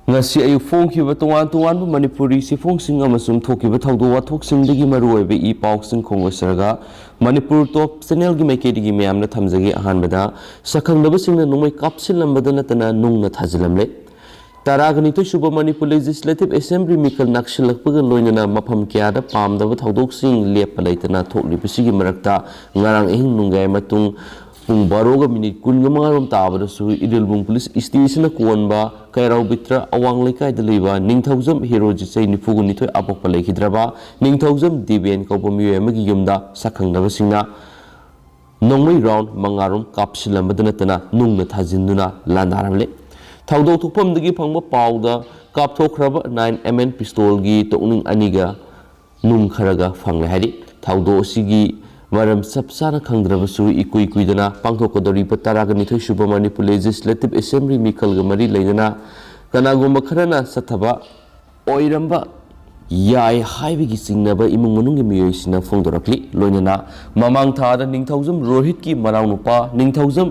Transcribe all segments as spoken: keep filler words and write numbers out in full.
ꯉꯁꯤ ꯑꯌꯨꯛ ꯐꯣꯡꯈꯤꯕ ꯇꯣꯉꯥꯟ ꯇꯣꯉꯥꯟꯕ ꯃꯅꯤꯄꯨꯔꯤ ꯆꯦꯐꯣꯡꯁꯤꯡ ꯑꯃꯁꯨꯡ ꯊꯣꯛꯈꯤꯕ ꯊꯧꯗꯣꯛ ꯋꯥꯊꯣꯛꯁꯤꯡꯗꯒꯤ ꯃꯔꯨꯑꯣꯏꯕ ꯏ ꯄꯥꯎꯁꯤꯡ ꯈꯣꯡꯗꯣꯛꯆꯔꯒ, ꯃꯅꯤꯄꯨꯔ ꯇꯣꯞ ꯆꯦꯅꯦꯜꯒꯤ ꯃꯥꯏꯀꯩꯗꯒꯤ ꯃꯌꯥꯝꯅ ꯊꯝꯖꯒꯦ꯫ ꯑꯍꯥꯟꯕꯗ, ꯁꯛꯈꯪꯅꯕꯁꯤꯡꯅ ꯅꯣꯡꯃꯩ ꯀꯥꯞꯁꯤꯜꯂꯝꯕꯗ ꯅꯠꯇꯅ ꯅꯨꯡꯅ ꯊꯥꯖꯤꯜꯂꯝꯂꯦ꯫ ꯇꯔꯥꯒ ꯅꯤꯊꯣꯏ ꯁꯨꯕ ꯃꯅꯤꯄꯨꯔ ꯂꯦꯖꯤꯁꯂꯦꯇꯤꯚ ꯑꯦꯁꯦꯝꯕ꯭ꯂꯤ ꯃꯤꯈꯜ ꯅꯛꯁꯤꯜꯂꯛꯄꯒ ꯂꯣꯏꯅꯅ ꯃꯐꯝ ꯀꯌꯥꯗ ꯄꯥꯝꯗꯕ ꯊꯧꯗꯣꯛꯁꯤꯡ ꯂꯦꯞꯄ ꯂꯩꯇꯅ ꯊꯣꯛꯂꯤꯕꯁꯤꯒꯤ ꯃꯔꯛꯇ, ꯉꯔꯥꯡ ꯑꯍꯤꯡ ꯅꯣꯡꯌꯥꯏ ꯃꯇꯨꯡ ꯄꯨꯡ ꯕꯥꯔꯣꯒ ꯃꯤꯅꯤꯠ ꯀꯨꯟꯒ ꯃꯉꯥꯔꯣꯝ ꯇꯥꯕꯗꯁꯨ ꯏꯔꯤꯜꯕꯨꯡ ꯄꯨꯂꯤꯁ ꯁ꯭ꯇꯦꯁꯟꯅ ꯀꯣꯟꯕ ꯀꯩꯔꯥꯎ ꯕꯤꯇ꯭ꯔ ꯑꯋꯥꯡ ꯂꯩꯀꯥꯏꯗ ꯂꯩꯕ ꯅꯤꯡꯊꯧꯖꯝ ꯍꯦꯔꯣꯖꯤꯠ ꯆꯍꯤ ꯅꯤꯐꯨꯒ ꯅꯤꯊꯣꯏ ꯑꯄꯣꯛꯄ ꯂꯩꯈꯤꯗ꯭ꯔꯕ ꯅꯤꯡꯊꯧꯖꯝ ꯗꯦꯕꯦꯟ ꯀꯧꯕ ꯃꯤꯑꯣꯏ ꯑꯃꯒꯤ ꯌꯨꯝꯗ ꯁꯛꯈꯪꯅꯕꯁꯤꯡꯅ ꯅꯣꯡꯃꯩ ꯔꯥꯎꯟ ꯃꯉꯥꯔꯣꯝ ꯀꯥꯞꯁꯤꯜꯂꯝꯕꯗ ꯅꯠꯇꯅ ꯅꯨꯡꯅ ꯊꯥꯖꯤꯟꯗꯨꯅ ꯂꯥꯟꯗꯥꯔꯝꯂꯦ꯫ ꯊꯧꯗꯣꯛ ꯊꯣꯛꯐꯝꯗꯒꯤ ꯐꯪꯕ ꯄꯥꯎꯗ ꯀꯥꯞꯊꯣꯛꯈ꯭ꯔꯕ ꯅꯥꯏꯟ ꯑꯦꯝ ꯑꯦꯟ ꯄꯤꯁꯇꯣꯜꯒꯤ ꯇꯣꯛꯅꯤꯡ ꯑꯅꯤꯒ ꯅꯨꯡ ꯈꯔꯒ ꯐꯪꯂꯦ ꯍꯥꯏꯔꯤ꯫ ꯊꯧꯗꯣꯛ ꯑꯁꯤꯒꯤ ꯃꯔꯝ ꯆꯞ ꯆꯥꯅ ꯈꯪꯗ꯭ꯔꯕꯁꯨ, ꯏꯀꯨꯏ ꯀꯨꯏꯗꯅ ꯄꯥꯡꯊꯣꯛꯀꯗꯧꯔꯤꯕ ꯇꯔꯥꯒ ꯅꯤꯊꯣꯏ ꯁꯨꯕ ꯃꯅꯤꯄꯨꯔ ꯂꯦꯖꯤꯁꯂꯦꯇꯤꯚ ꯑꯦꯁꯦꯝꯕ꯭ꯂꯤ ꯃꯤꯈꯜꯒ ꯃꯔꯤ ꯂꯩꯅꯅ ꯀꯅꯥꯒꯨꯝꯕ ꯈꯔꯅ ꯆꯠꯊꯕ ꯑꯣꯏꯔꯝꯕ ꯌꯥꯏ ꯍꯥꯏꯕꯒꯤ ꯆꯤꯡꯅꯕ ꯏꯃꯨꯡ ꯃꯅꯨꯡꯒꯤ ꯃꯤꯑꯣꯏꯁꯤꯡꯅ ꯐꯣꯡꯗꯣꯔꯛꯂꯤ꯫ ꯂꯣꯏꯅꯅ ꯃꯃꯥꯡ ꯊꯥꯗ ꯅꯤꯡꯊꯧꯖꯝ ꯔꯣꯍꯤꯠꯀꯤ ꯃꯅꯥꯎꯅꯨꯄꯥ ꯅꯤꯡꯊꯧꯖꯝ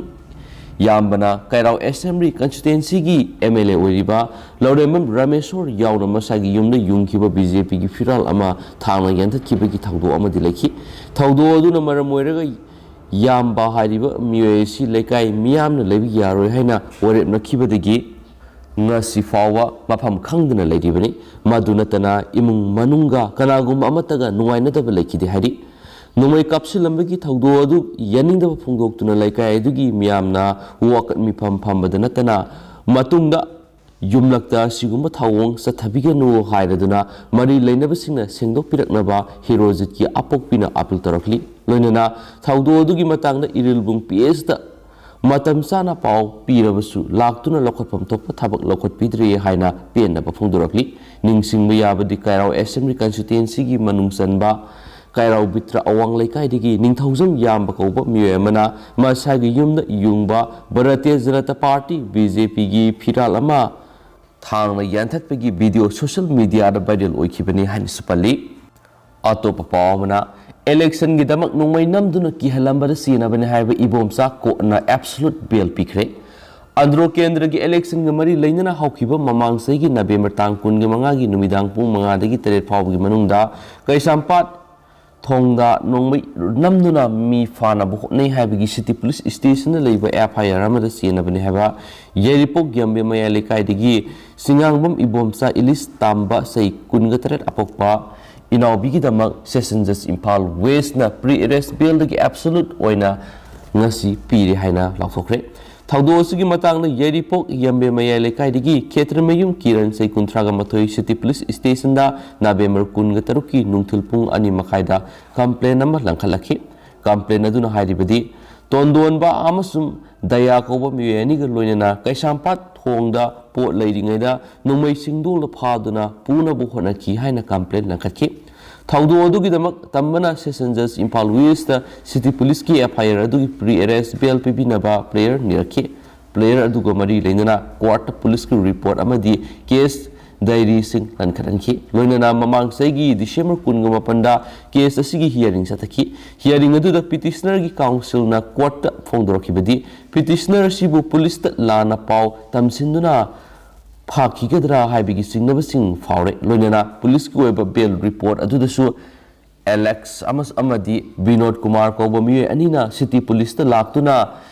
ꯌꯥꯝꯕꯅ ꯀꯩꯔꯥꯎ ꯑꯦꯁꯦꯝꯕ꯭ꯂꯤ ꯀꯟꯁꯇꯤꯇ꯭ꯋꯦꯟꯁꯤꯒꯤ ꯑꯦꯝ ꯑꯦꯜ ꯑꯦ ꯑꯣꯏꯔꯤꯕ ꯂꯧꯔꯦꯝꯕꯝ ꯔꯥꯃꯦꯁꯣꯔ ꯌꯥꯎꯅ ꯃꯁꯥꯒꯤ ꯌꯨꯝꯗ ꯌꯨꯡꯈꯤꯕ ꯕꯤ ꯖꯦ ꯄꯤꯒꯤ ꯐꯤꯔꯥꯜ ꯑꯃ ꯊꯥꯡꯅ ꯌꯥꯟꯊꯠꯈꯤꯕꯒꯤ ꯊꯧꯗꯣꯛ ꯑꯃꯗꯤ ꯂꯩꯈꯤ꯫ ꯊꯧꯗꯣꯛ ꯑꯗꯨꯅ ꯃꯔꯝ ꯑꯣꯏꯔꯒ ꯌꯥꯝꯕ ꯍꯥꯏꯔꯤꯕ ꯃꯤꯑꯣꯏ ꯑꯁꯤ ꯂꯩꯀꯥꯏ ꯃꯤꯌꯥꯝꯅ ꯂꯩꯕ ꯌꯥꯔꯣꯏ ꯍꯥꯏꯅ ꯋꯥꯔꯦꯞꯅꯈꯤꯕꯗꯒꯤ ꯉꯁꯤ ꯐꯥꯎꯕ ꯃꯐꯝ ꯈꯪꯗꯅ ꯂꯩꯔꯤꯕꯅꯤ꯫ ꯃꯗꯨ ꯅꯠꯇꯅ ꯏꯃꯨꯡ ꯃꯅꯨꯡꯒ ꯀꯅꯥꯒꯨꯝꯕ ꯑꯃꯠꯇꯒ ꯅꯨꯡꯉꯥꯏꯅꯗꯕ ꯂꯩꯈꯤꯗꯦ ꯍꯥꯏꯔꯤ꯫ ꯅꯣꯡꯃꯩ ꯀꯥꯞꯁꯤꯜꯂꯝꯕꯒꯤ ꯊꯧꯗꯣꯛ ꯑꯗꯨ ꯌꯥꯅꯤꯡꯗꯕ ꯐꯣꯡꯗꯣꯛꯇꯨꯅ ꯂꯩꯀꯥꯏ ꯑꯗꯨꯒꯤ ꯃꯤꯌꯥꯝꯅ ꯋꯥꯀꯠ ꯃꯤꯐꯝ ꯐꯝꯕꯗ ꯅꯠꯇꯅ ꯃꯇꯨꯡꯗ ꯌꯨꯝꯂꯛꯇ ꯑꯁꯤꯒꯨꯝꯕ ꯊꯧꯑꯣꯡ ꯆꯠꯊꯕꯤꯒꯅꯨ ꯍꯥꯏꯔꯗꯨꯅ ꯃꯔꯤ ꯂꯩꯅꯕꯁꯤꯡꯅ ꯁꯦꯡꯗꯣꯛꯄꯤꯔꯛꯅꯕ ꯍꯦꯔꯣꯖꯤꯠꯀꯤ ꯑꯄꯣꯛꯄꯤꯅ ꯑꯥꯄꯤꯜ ꯇꯧꯔꯛꯂꯤ꯫ ꯂꯣꯏꯅꯅ ꯊꯧꯗꯣꯛ ꯑꯗꯨꯒꯤ ꯃꯇꯥꯡꯗ ꯏꯔꯤꯜꯕꯨꯡ ꯄꯤ ꯑꯦꯁꯇ ꯃꯇꯝ ꯆꯥꯅ ꯄꯥꯎ ꯄꯤꯔꯕꯁꯨ ꯂꯥꯛꯇꯨꯅ ꯂꯧꯈꯠꯐꯝ ꯊꯣꯛꯄ ꯊꯕꯛ ꯂꯧꯈꯠꯄꯤꯗ꯭ꯔꯤ ꯍꯥꯏꯅ ꯄꯦꯟꯗꯕ ꯐꯣꯡꯗꯣꯔꯛꯂꯤ꯫ ꯅꯤꯡꯁꯤꯡꯕ ꯌꯥꯕꯗꯤ ꯀꯩꯔꯥꯎ ꯑꯦꯁꯦꯝꯕ꯭ꯂꯤ ꯀꯟꯁꯇꯤꯇ꯭ꯋꯦꯟꯁꯤꯒꯤ ꯃꯅꯨꯡ ꯆꯟꯕ ꯀꯩꯔꯥꯎ ꯕꯤꯇ꯭ꯔ ꯑꯋꯥꯡ ꯂꯩꯀꯥꯏꯗꯒꯤ ꯅꯤꯡꯊꯧꯖꯝ ꯌꯥꯝꯕ ꯀꯧꯕ ꯃꯤꯑꯣꯏ ꯑꯃꯅ ꯃꯁꯥꯒꯤ ꯌꯨꯝꯗ ꯌꯨꯡꯕ Bharatiya Janata party, B J ꯄꯤꯒꯤ ꯐꯤꯔꯥꯜ ꯑꯃ ꯊꯥꯡꯅ ꯌꯥꯟꯊꯠꯄꯒꯤ ꯚꯤꯗꯤꯑꯣ ꯁꯣꯁꯤꯌꯦꯜ ꯃꯤꯗꯤꯌꯥꯗ ꯚꯥꯏꯔꯦꯜ ꯑꯣꯏꯈꯤꯕꯅꯤ ꯍꯥꯏꯅꯁꯨ ꯄꯜꯂꯤ꯫ ꯑꯇꯣꯞꯄ ꯄꯥꯎ ꯑꯃꯅ, ꯏꯂꯦꯛꯁꯟꯒꯤꯗꯃꯛ ꯅꯣꯡꯃꯩ ꯅꯝꯗꯨꯅ ꯀꯤꯍꯜꯂꯝꯕꯗ ꯆꯦꯟꯅꯕꯅꯤ ꯍꯥꯏꯕ ꯏꯕꯣꯝꯆꯥ ꯀꯣꯔꯠꯅ ꯑꯦꯕꯁꯣꯂꯨꯠ ꯕꯦꯜ ꯄꯤꯈ꯭ꯔꯦ꯫ ꯑꯟꯗ꯭ꯔꯣ ꯀꯦꯟꯗ꯭ꯔꯒꯤ ꯏꯂꯦꯛꯁꯟꯒ ꯃꯔꯤ ꯂꯩꯅꯅ ꯍꯧꯈꯤꯕ ꯃꯃꯥꯡ ꯆꯍꯤꯒꯤ ꯅꯕꯦꯝꯕꯔ ꯇꯥꯡ ꯀꯨꯟꯒ ꯃꯉꯥꯒꯤ ꯅꯨꯃꯤꯗꯥꯡ ꯄꯨꯡ ꯃꯉꯥꯗꯒꯤ ꯇꯔꯦꯠ ꯐꯥꯎꯕꯒꯤ ꯃꯅꯨꯡꯗ ꯀꯩꯁꯥꯝꯄꯥꯠ ꯊꯣꯡꯗ ꯅꯣꯡꯃꯩ ꯅꯝꯗꯨꯅ ꯃꯤ ꯐꯥꯅꯕ ꯍꯣꯠꯅꯩ ꯍꯥꯏꯕꯒꯤ ꯁꯤꯇꯤ ꯄꯨꯂꯤꯁ ꯁ꯭ꯇꯦꯁꯟꯗ ꯂꯩꯕ ꯑꯦꯐ ꯑꯥꯏ ꯑꯥꯔ ꯑꯃꯗ ꯆꯦꯟꯅꯕꯅꯤ ꯍꯥꯏꯕ ꯌꯥꯏꯔꯤꯄꯣꯛ ꯌꯥꯝꯕꯦꯝ ꯃꯌꯥꯏ ꯂꯩꯀꯥꯏꯗꯒꯤ ꯁꯤꯡꯉꯥꯡꯕꯝ ꯏꯕꯣꯝꯆꯥ ꯏꯂꯤꯁ ꯇꯥꯝꯕ ꯆꯍꯤ ꯀꯨꯟꯒ ꯇꯔꯦꯠ ꯑꯄꯣꯛꯄ ꯏꯅꯥꯎꯕꯤꯒꯤꯗꯃꯛ ꯁꯦꯁꯟ ꯖꯁ ꯏꯝꯐꯥꯜ ꯋꯦꯁꯅ ꯄ꯭ꯔꯤ ꯑꯦꯔꯦꯁ ꯕꯦꯜꯗꯒꯤ ꯑꯦꯕꯁꯣꯂꯨꯠ ꯑꯣꯏꯅ ꯉꯁꯤ ꯄꯤꯔꯦ ꯍꯥꯏꯅ ꯂꯥꯎꯊꯣꯛꯈ꯭ꯔꯦ꯫ ꯊꯧꯗꯣꯛ ꯑꯁꯤꯒꯤ ꯃꯇꯥꯡꯗ ꯌꯥꯏꯔꯤꯄꯣꯛ ꯌꯥꯝꯕꯦꯝ ꯃꯌꯥꯏ ꯂꯩꯀꯥꯏꯗꯒꯤ ꯈꯦꯇ꯭ꯔꯃꯌꯨꯝ ꯀꯤꯔꯟ ꯆꯍꯤ ꯀꯨꯟꯊ꯭ꯔꯥꯒ ꯃꯥꯊꯣꯏ ꯁꯤꯇꯤ ꯄꯨꯂꯤꯁ ꯁ꯭ꯇꯦꯁꯟꯗ ꯅꯕꯦꯝꯕꯔ ꯀꯨꯟꯒ ꯇꯔꯨꯛꯀꯤ ꯅꯨꯡꯊꯤꯜ ꯄꯨꯡ ꯑꯅꯤ ꯃꯈꯥꯏꯗ ꯀꯝꯄ꯭ꯂꯦꯟ ꯑꯃ ꯂꯪꯈꯠꯂꯛꯈꯤ꯫ ꯀꯝꯄ꯭ꯂꯦꯟ ꯑꯗꯨꯅ ꯍꯥꯏꯔꯤꯕꯗꯤ, ꯇꯣꯟꯗꯣꯟꯕ ꯑꯃꯁꯨꯡ ꯗꯌꯥ ꯀꯧꯕ ꯃꯤꯑꯣꯏ ꯑꯅꯤꯒ ꯂꯣꯏꯅꯅ ꯀꯩꯁꯥꯝꯄꯥꯠ ꯊꯣꯡꯗ ꯄꯣꯠ ꯂꯩꯔꯤꯉꯩꯗ ꯅꯣꯡꯃꯩ ꯁꯤꯡꯗꯣꯛꯂ ꯐꯥꯗꯨꯅ ꯄꯨꯅꯕ ꯍꯣꯠꯅꯈꯤ ꯍꯥꯏꯅ ꯀꯝꯄ꯭ꯂꯦꯟ ꯂꯪꯈꯠꯈꯤ꯫ ꯊꯧꯗꯣꯛ ꯑꯗꯨꯒꯤꯗꯃꯛ ꯇꯝꯕꯅ ꯁꯦꯁꯟ ꯖꯁ ꯏꯝꯐꯥꯜ ꯋꯦꯁꯇ ꯁꯤꯇꯤ ꯄꯨꯂꯤꯁꯀꯤ ꯑꯦꯐ ꯑꯥꯏ ꯑꯥꯔ ꯑꯗꯨꯒꯤ ꯄ꯭ꯔꯤ ꯑꯦꯔꯦꯁ ꯕꯦꯜ ꯄꯤꯕꯤꯅꯕ ꯄ꯭ꯔꯦꯌꯔ ꯅꯤꯔꯛꯈꯤ꯫ ꯄ꯭ꯂꯦꯌꯔ ꯑꯗꯨꯒ ꯃꯔꯤ ꯂꯩꯅꯅ ꯀꯣꯔꯠꯇ ꯄꯨꯂꯤꯁꯀꯤ ꯔꯤꯄꯣꯔꯠ ꯑꯃꯗꯤ ꯀꯦꯁ ꯗꯥꯏꯔꯤꯁꯤꯡ ꯂꯟꯈꯠꯍꯟꯈꯤ꯫ ꯂꯣꯏꯅꯅ ꯃꯃꯥꯡ ꯆꯍꯤꯒꯤ ꯗꯤꯁꯦꯝꯕꯔ ꯀꯨꯟꯒ ꯃꯥꯄꯟꯗ ꯀꯦꯁ ꯑꯁꯤꯒꯤ ꯍꯤꯌꯥꯔꯤꯡ ꯆꯠꯊꯈꯤ꯫ ꯍꯤꯌꯥꯔꯤꯡ ꯑꯗꯨꯗ ꯄꯤꯇꯤꯁꯅꯔꯒꯤ ꯀꯥꯎꯟꯁꯤꯜꯅ ꯀꯣꯔꯠꯇ ꯐꯣꯡꯗꯣꯔꯛꯈꯤꯕꯗꯤ, ꯄꯤꯇꯤꯁꯅꯔ ꯑꯁꯤꯕꯨ ꯄꯨꯂꯤꯁꯇ ꯂꯥꯟꯅ ꯄꯥꯎ ꯇꯝꯁꯤꯟꯗꯨꯅ ꯐꯥꯈꯤꯒꯗ꯭ꯔꯥ ꯍꯥꯏꯕꯒꯤ ꯆꯤꯡꯅꯕꯁꯤꯡ ꯐꯥꯎꯔꯦ꯫ ꯂꯣꯏꯅꯅ ꯄꯨꯂꯤꯁꯀꯤ ꯑꯣꯏꯕ ꯕꯦꯜ ꯔꯤꯄꯣꯔꯠ ꯑꯗꯨꯗꯁꯨ ꯑꯦꯂꯦꯛꯁ ꯑꯃꯁ-, ꯑꯃꯗꯤ ꯕꯤꯅꯣꯗ ꯀꯨꯃꯥꯔ ꯀꯧꯕ ꯃꯤꯑꯣꯏ ꯑꯅꯤꯅ ꯁꯤꯇꯤ ꯄꯨꯂꯤꯁꯇ ꯂꯥꯛꯇꯨꯅ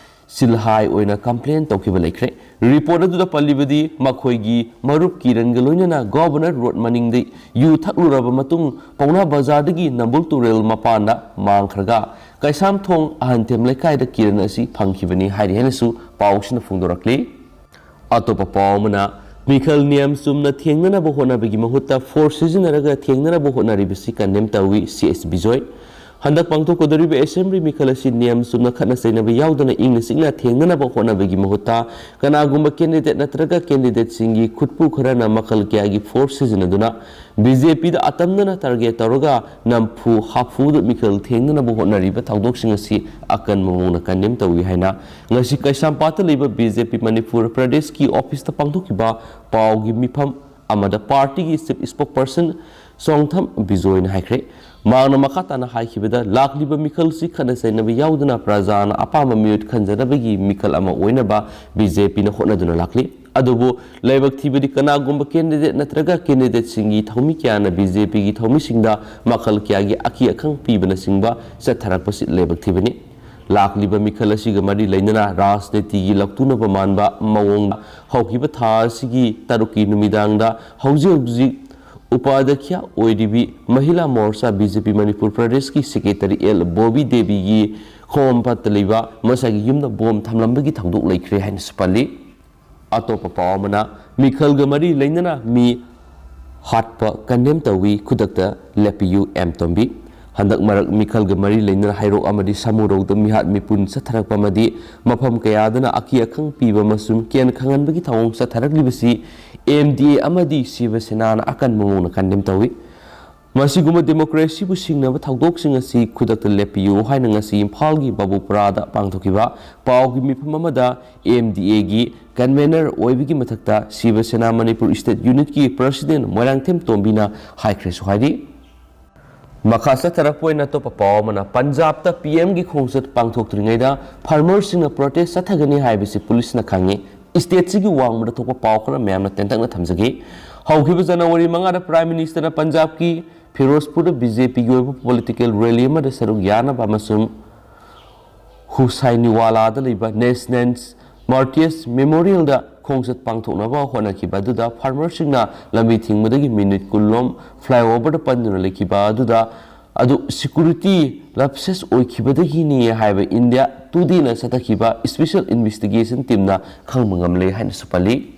ꯁꯤꯜꯍꯥꯏ ꯑꯣꯏꯅ ꯀꯝꯄ꯭ꯂꯦꯟ ꯇꯧꯈꯤꯕ ꯂꯩꯈ꯭ꯔꯦ꯫ ꯔꯤꯄꯣꯔꯠ ꯑꯗꯨꯗ ꯄꯜꯂꯤꯕꯗꯤ, ꯃꯈꯣꯏꯒꯤ ꯃꯔꯨꯞ ꯀꯤꯔꯟꯒ ꯂꯣꯏꯅꯅ ꯒꯣꯚꯔꯅꯔ ꯔꯣꯗ ꯃꯅꯤꯡꯗ ꯌꯨ ꯊꯛꯂꯨꯔꯕ ꯃꯇꯨꯡ, ꯄꯥꯎꯅꯥ ꯕꯖꯥꯔꯗꯒꯤ ꯅꯝꯕꯨꯜ ꯇꯨꯔꯦꯜ ꯃꯄꯥꯟꯗ ꯃꯥꯡꯈ꯭ꯔꯒ ꯀꯩꯁꯥꯝꯊꯣꯡ ꯑꯍꯟꯊꯦꯝ ꯂꯩꯀꯥꯏꯗ ꯀꯤꯔꯟ ꯑꯁꯤ ꯐꯪꯈꯤꯕꯅꯤ ꯍꯥꯏꯔꯤ ꯍꯥꯏꯅꯁꯨ ꯄꯥꯎꯁꯤꯅ ꯐꯣꯡꯗꯣꯔꯛꯂꯤ꯫ ꯑꯇꯣꯞꯄ ꯄꯥꯎ ꯑꯃꯅ, ꯃꯤꯈꯜ ꯅꯤꯌꯝ ꯆꯨꯝꯅ ꯊꯦꯡꯅꯅꯕ ꯍꯣꯠꯅꯕꯒꯤ ꯃꯍꯨꯠꯇ ꯐꯣꯔꯁ ꯁꯤꯖꯤꯟꯅꯔꯒ ꯊꯦꯡꯅꯅꯕ ꯍꯣꯠꯅꯔꯤꯕꯁꯤ ꯀꯟꯗꯦꯝ ꯇꯧꯏ, ꯁꯤ ꯑꯦꯁ ꯕꯤꯖꯣꯏ꯫ ꯍꯟꯗꯛ ꯄꯥꯡꯊꯣꯛꯀꯗꯧꯔꯤꯕ ꯑꯦꯁꯦꯝꯕ꯭ꯂꯤ ꯃꯤꯈꯜ ꯑꯁꯤ ꯅꯤꯌꯝ ꯆꯨꯝꯅ ꯈꯠꯅ ꯆꯩꯅꯕ ꯌꯥꯎꯗꯅ ꯏꯪꯅ ꯆꯤꯛꯅ ꯊꯦꯡꯅꯅꯕ ꯍꯣꯠꯅꯕꯒꯤ ꯃꯍꯨꯠꯇ ꯀꯅꯥꯒꯨꯝꯕ ꯀꯦꯟꯗꯤꯗꯦꯠ ꯅꯠꯇ꯭ꯔꯒ ꯀꯦꯟꯗꯤꯗꯦꯠꯁꯤꯡꯒꯤ ꯈꯨꯠꯄꯨ ꯈꯔꯅ ꯃꯈꯜ ꯀꯌꯥꯒꯤ ꯐꯣꯔꯁ ꯁꯤꯖꯤꯟꯅꯗꯨꯅ ꯕꯤ ꯖꯦ ꯄꯤꯗ ꯑꯇꯝꯅꯅ ꯇꯥꯔꯒꯦꯠ ꯇꯧꯔꯒ ꯅꯝꯐꯨ ꯍꯥꯐꯨꯗ ꯃꯤꯈꯜ ꯊꯦꯡꯅꯅꯕ ꯍꯣꯠꯅꯔꯤꯕ ꯊꯧꯗꯣꯛꯁꯤꯡ ꯑꯁꯤ ꯑꯀꯟꯕ ꯃꯑꯣꯡꯗ ꯀꯟꯗꯦꯝ ꯇꯧꯏ ꯍꯥꯏꯅ ꯉꯁꯤ ꯀꯩꯁꯥꯝꯄꯥꯠꯇ ꯂꯩꯕ ꯕꯤ ꯖꯦ ꯄꯤ ꯃꯅꯤꯄꯨꯔ ꯄ꯭ꯔꯗꯦꯁꯀꯤ ꯑꯣꯐꯤꯁꯇ ꯄꯥꯡꯊꯣꯛꯈꯤꯕ ꯄꯥꯎꯒꯤ ꯃꯤꯐꯝ ꯑꯃꯗ ꯄꯥꯔꯇꯤꯒꯤ ꯆꯤꯐ ꯏꯁꯄꯣꯛꯄꯔꯁꯟ ꯆꯣꯡꯊꯝ ꯕꯤꯖꯣꯏꯅ ꯍꯥꯏꯈ꯭ꯔꯦ꯫ ꯃꯍꯥꯛꯅ ꯃꯈꯥ ꯇꯥꯅ ꯍꯥꯏꯈꯤꯕꯗ, ꯂꯥꯛꯂꯤꯕ ꯃꯤꯈꯜꯁꯤ ꯈꯠꯅ ꯆꯩꯅꯕ ꯌꯥꯎꯗꯅ ꯄ꯭ꯔꯖꯥꯅ ꯑꯄꯥꯝꯕ ꯃꯤꯍꯨꯠ ꯈꯟꯖꯅꯕꯒꯤ ꯃꯤꯈꯜ ꯑꯃ ꯑꯣꯏꯅꯕ ꯕꯤ ꯖꯦ ꯄꯤꯅ ꯍꯣꯠꯅꯗꯨꯅ ꯂꯥꯛꯂꯤ꯫ ꯑꯗꯨꯕꯨ ꯂꯥꯏꯕꯛ ꯊꯤꯕꯗꯤ ꯀꯅꯥꯒꯨꯝꯕ ꯀꯦꯟꯗꯤꯗꯦꯠ ꯅꯠꯇ꯭ꯔꯒ ꯀꯦꯟꯗꯤꯗꯦꯠꯁꯤꯡꯒꯤ ꯊꯧꯃꯤ ꯀꯌꯥꯅ ꯕꯤ ꯖꯦ ꯄꯤꯒꯤ ꯊꯧꯃꯤꯁꯤꯡꯗ ꯃꯈꯜ ꯀꯌꯥꯒꯤ ꯑꯀꯤ ꯑꯈꯪ ꯄꯤꯕꯅꯆꯤꯡꯕ ꯆꯠꯊꯔꯛꯄꯁꯤ ꯂꯥꯏꯕꯛ ꯊꯤꯕꯅꯤ꯫ ꯂꯥꯛꯂꯤꯕ ꯃꯤꯈꯜ ꯑꯁꯤꯒ ꯃꯔꯤ ꯂꯩꯅꯅ ꯔꯥꯖꯅꯤꯇꯤꯒꯤ ꯂꯧꯇꯨꯅꯕ ꯃꯥꯟꯕ ꯃꯑꯣꯡꯗ ꯍꯧꯈꯤꯕ ꯊꯥ ꯑꯁꯤꯒꯤ ꯇꯔꯨꯛꯀꯤ ꯅꯨꯃꯤꯗꯥꯡꯗ ꯍꯧꯖꯤꯛ ꯍꯧꯖꯤꯛ ꯎꯄꯥꯙ꯭ꯌꯥꯈ꯭ꯌ ꯑꯣꯏꯔꯤꯕꯤ ꯃꯍꯤꯂꯥ ꯃꯣꯔꯆꯥ ꯕꯤ ꯖꯦ ꯄꯤ ꯃꯅꯤꯄꯨꯔ ꯄ꯭ꯔꯗꯦꯁꯀꯤ ꯁꯦꯀ꯭ꯔꯦꯇꯔꯤ ꯑꯦꯜ ꯕꯣꯕꯤ ꯗꯦꯕꯤꯒꯤ ꯈꯣꯝꯄꯥꯠꯇ ꯂꯩꯕ ꯃꯁꯥꯒꯤ ꯌꯨꯝꯗ ꯕꯣꯝ ꯊꯝꯂꯝꯕꯒꯤ ꯊꯧꯗꯣꯛ ꯂꯩꯈ꯭ꯔꯦ ꯍꯥꯏꯅꯁꯨ ꯄꯜꯂꯤ꯫ ꯑꯇꯣꯞꯄ ꯄꯥꯎ ꯑꯃꯅ, ꯃꯤꯈꯜꯒ ꯃꯔꯤ ꯂꯩꯅꯅ ꯃꯤ ꯍꯥꯠꯄ ꯀꯟꯗꯦꯝ ꯇꯧꯏ, ꯈꯨꯗꯛꯇ ꯂꯦꯞꯄꯤꯌꯨ ꯑꯦꯝ ꯇꯣꯝꯕꯤ꯫ ꯍꯟꯗꯛ ꯃꯔꯛ ꯃꯤꯈꯜꯒ ꯃꯔꯤ ꯂꯩꯅꯅ ꯍꯩꯔꯣꯛ ꯑꯃꯗꯤ ꯁꯃꯨꯔꯧꯗ ꯃꯤꯍꯥꯠ ꯃꯤꯄꯨꯟ ꯆꯠꯊꯔꯛꯄ ꯑꯃꯗꯤ ꯃꯐꯝ ꯀꯌꯥꯗꯅ ꯑꯀꯤ ꯑꯈꯪ ꯄꯤꯕ ꯑꯃꯁꯨꯡ ꯀꯦꯟ ꯈꯪꯍꯟꯕꯒꯤ ꯊꯧꯑꯣꯡ ꯆꯠꯊꯔꯛꯂꯤꯕꯁꯤ ꯑꯦꯝ ꯗꯤ ꯑꯦ ꯑꯃꯗꯤ ꯁꯤꯕ ꯁꯦꯅꯥꯅ ꯑꯀꯟꯕ ꯃꯑꯣꯡꯗ ꯀꯟꯗꯦꯝ ꯇꯧꯏ꯫ ꯃꯁꯤꯒꯨꯝꯕ ꯗꯦꯃꯣꯀ꯭ꯔꯦꯁꯤꯕꯨ ꯁꯤꯡꯅꯕ ꯊꯧꯗꯣꯛꯁꯤꯡ ꯑꯁꯤ ꯈꯨꯗꯛꯇ ꯂꯦꯞꯄꯤꯌꯨ ꯍꯥꯏꯅ ꯉꯁꯤ ꯏꯝꯐꯥꯜꯒꯤ ꯕꯥꯕꯨꯄꯨꯔꯥꯗ ꯄꯥꯡꯊꯣꯛꯈꯤꯕ ꯄꯥꯎꯒꯤ ꯃꯤꯐꯝ ꯑꯃꯗ ꯑꯦꯝ ꯗꯤ ꯑꯦꯒꯤ ꯀꯟꯚꯦꯅꯔ ꯑꯣꯏꯕꯒꯤ ꯃꯊꯛꯇ ꯁꯤꯕ ꯁꯦꯅꯥ ꯃꯅꯤꯄꯨꯔ ꯁ꯭ꯇꯦꯠ ꯌꯨꯅꯤꯠꯀꯤ ꯄ꯭ꯔꯁꯤꯗꯦꯟ ꯃꯣꯏꯔꯥꯡꯊꯦꯝ ꯇꯣꯝꯕꯤꯅ ꯍꯥꯏꯈ꯭ꯔꯦꯁꯨ ꯍꯥꯏꯔꯤ꯫ ꯃꯈꯥ ꯆꯠꯊꯔꯛꯄ ꯑꯣꯏꯅ ꯑꯇꯣꯞꯄ ꯄꯥꯎ ꯑꯃꯅ, ꯄꯟꯖꯥꯕꯇ ꯄꯤ ꯑꯦꯝꯒꯤ ꯈꯣꯡꯆꯠ ꯄꯥꯡꯊꯣꯛꯇ꯭ꯔꯤꯉꯩꯗ ꯐꯥꯔꯃꯔꯁꯤꯡꯅ ꯄ꯭ꯔꯣꯇꯦꯁ ꯆꯠꯊꯒꯅꯤ ꯍꯥꯏꯕꯁꯤ ꯄꯨꯂꯤꯁꯅ ꯈꯪꯉꯤ꯫ ꯁ꯭ꯇꯦꯠꯁꯤꯒꯤ ꯋꯥꯡꯃꯗ ꯊꯣꯛꯄ ꯄꯥꯎ ꯈꯔ ꯃꯌꯥꯝꯅ ꯇꯦꯟꯇꯛꯅ ꯊꯝꯖꯒꯦ꯫ ꯍꯧꯈꯤꯕ ꯖꯅꯋꯥꯔꯤ ꯃꯉꯥꯗ ꯄ꯭ꯔꯥꯏꯝ ꯃꯤꯅꯤꯁꯇꯔꯅ ꯄꯟꯖꯥꯕꯀꯤ ꯐꯤꯔꯣꯖꯄꯨꯔꯗ ꯕꯤ ꯖꯦ ꯄꯤꯒꯤ ꯑꯣꯏꯕ ꯄꯣꯂꯤꯇꯤꯀꯦꯜ ꯔꯦꯂꯤ ꯑꯃꯗ ꯁꯔꯨꯛ ꯌꯥꯅꯕ ꯑꯃꯁꯨꯡ ꯍꯨꯁꯥꯏꯅꯤꯋꯥꯂꯥꯗ ꯂꯩꯕ ꯅꯦꯁꯅꯦꯜ ꯃꯥꯔꯇꯤꯌꯔꯁ ꯃꯦꯃꯣꯔꯤꯌꯦꯜꯗ ꯈꯣꯡꯆꯠ ꯄꯥꯡꯊꯣꯛꯅꯕ ꯍꯣꯠꯅꯈꯤꯕ ꯑꯗꯨꯗ ꯐꯥꯔꯃꯔꯁꯤꯡꯅ ꯂꯝꯕꯤ ꯊꯤꯡꯕꯗꯒꯤ ꯃꯤꯅꯤꯠ ꯀꯨꯟꯂꯣꯝ ꯐ꯭ꯂꯥꯏꯑꯣꯚꯔꯗ ꯄꯟꯗꯨꯅ ꯂꯩꯈꯤꯕ ꯑꯗꯨꯗ ꯑꯗꯨ ꯁꯦꯀ꯭ꯌꯨꯔꯤꯇꯤ ꯂꯦꯞꯁꯦꯁ ꯑꯣꯏꯈꯤꯕꯗꯒꯤꯅꯤ ꯍꯥꯏꯕ ꯏꯟꯗꯤꯌꯥ ꯇꯨꯗꯦꯅ ꯆꯠꯊꯈꯤꯕ ꯁ꯭ꯄꯦꯁꯦꯜ ꯏꯟꯚꯦꯁꯇꯤꯒꯦꯁꯟ ꯇꯤꯝꯅ ꯈꯪꯕ ꯉꯝꯂꯦ ꯍꯥꯏꯅꯁꯨ ꯄꯜꯂꯤ꯫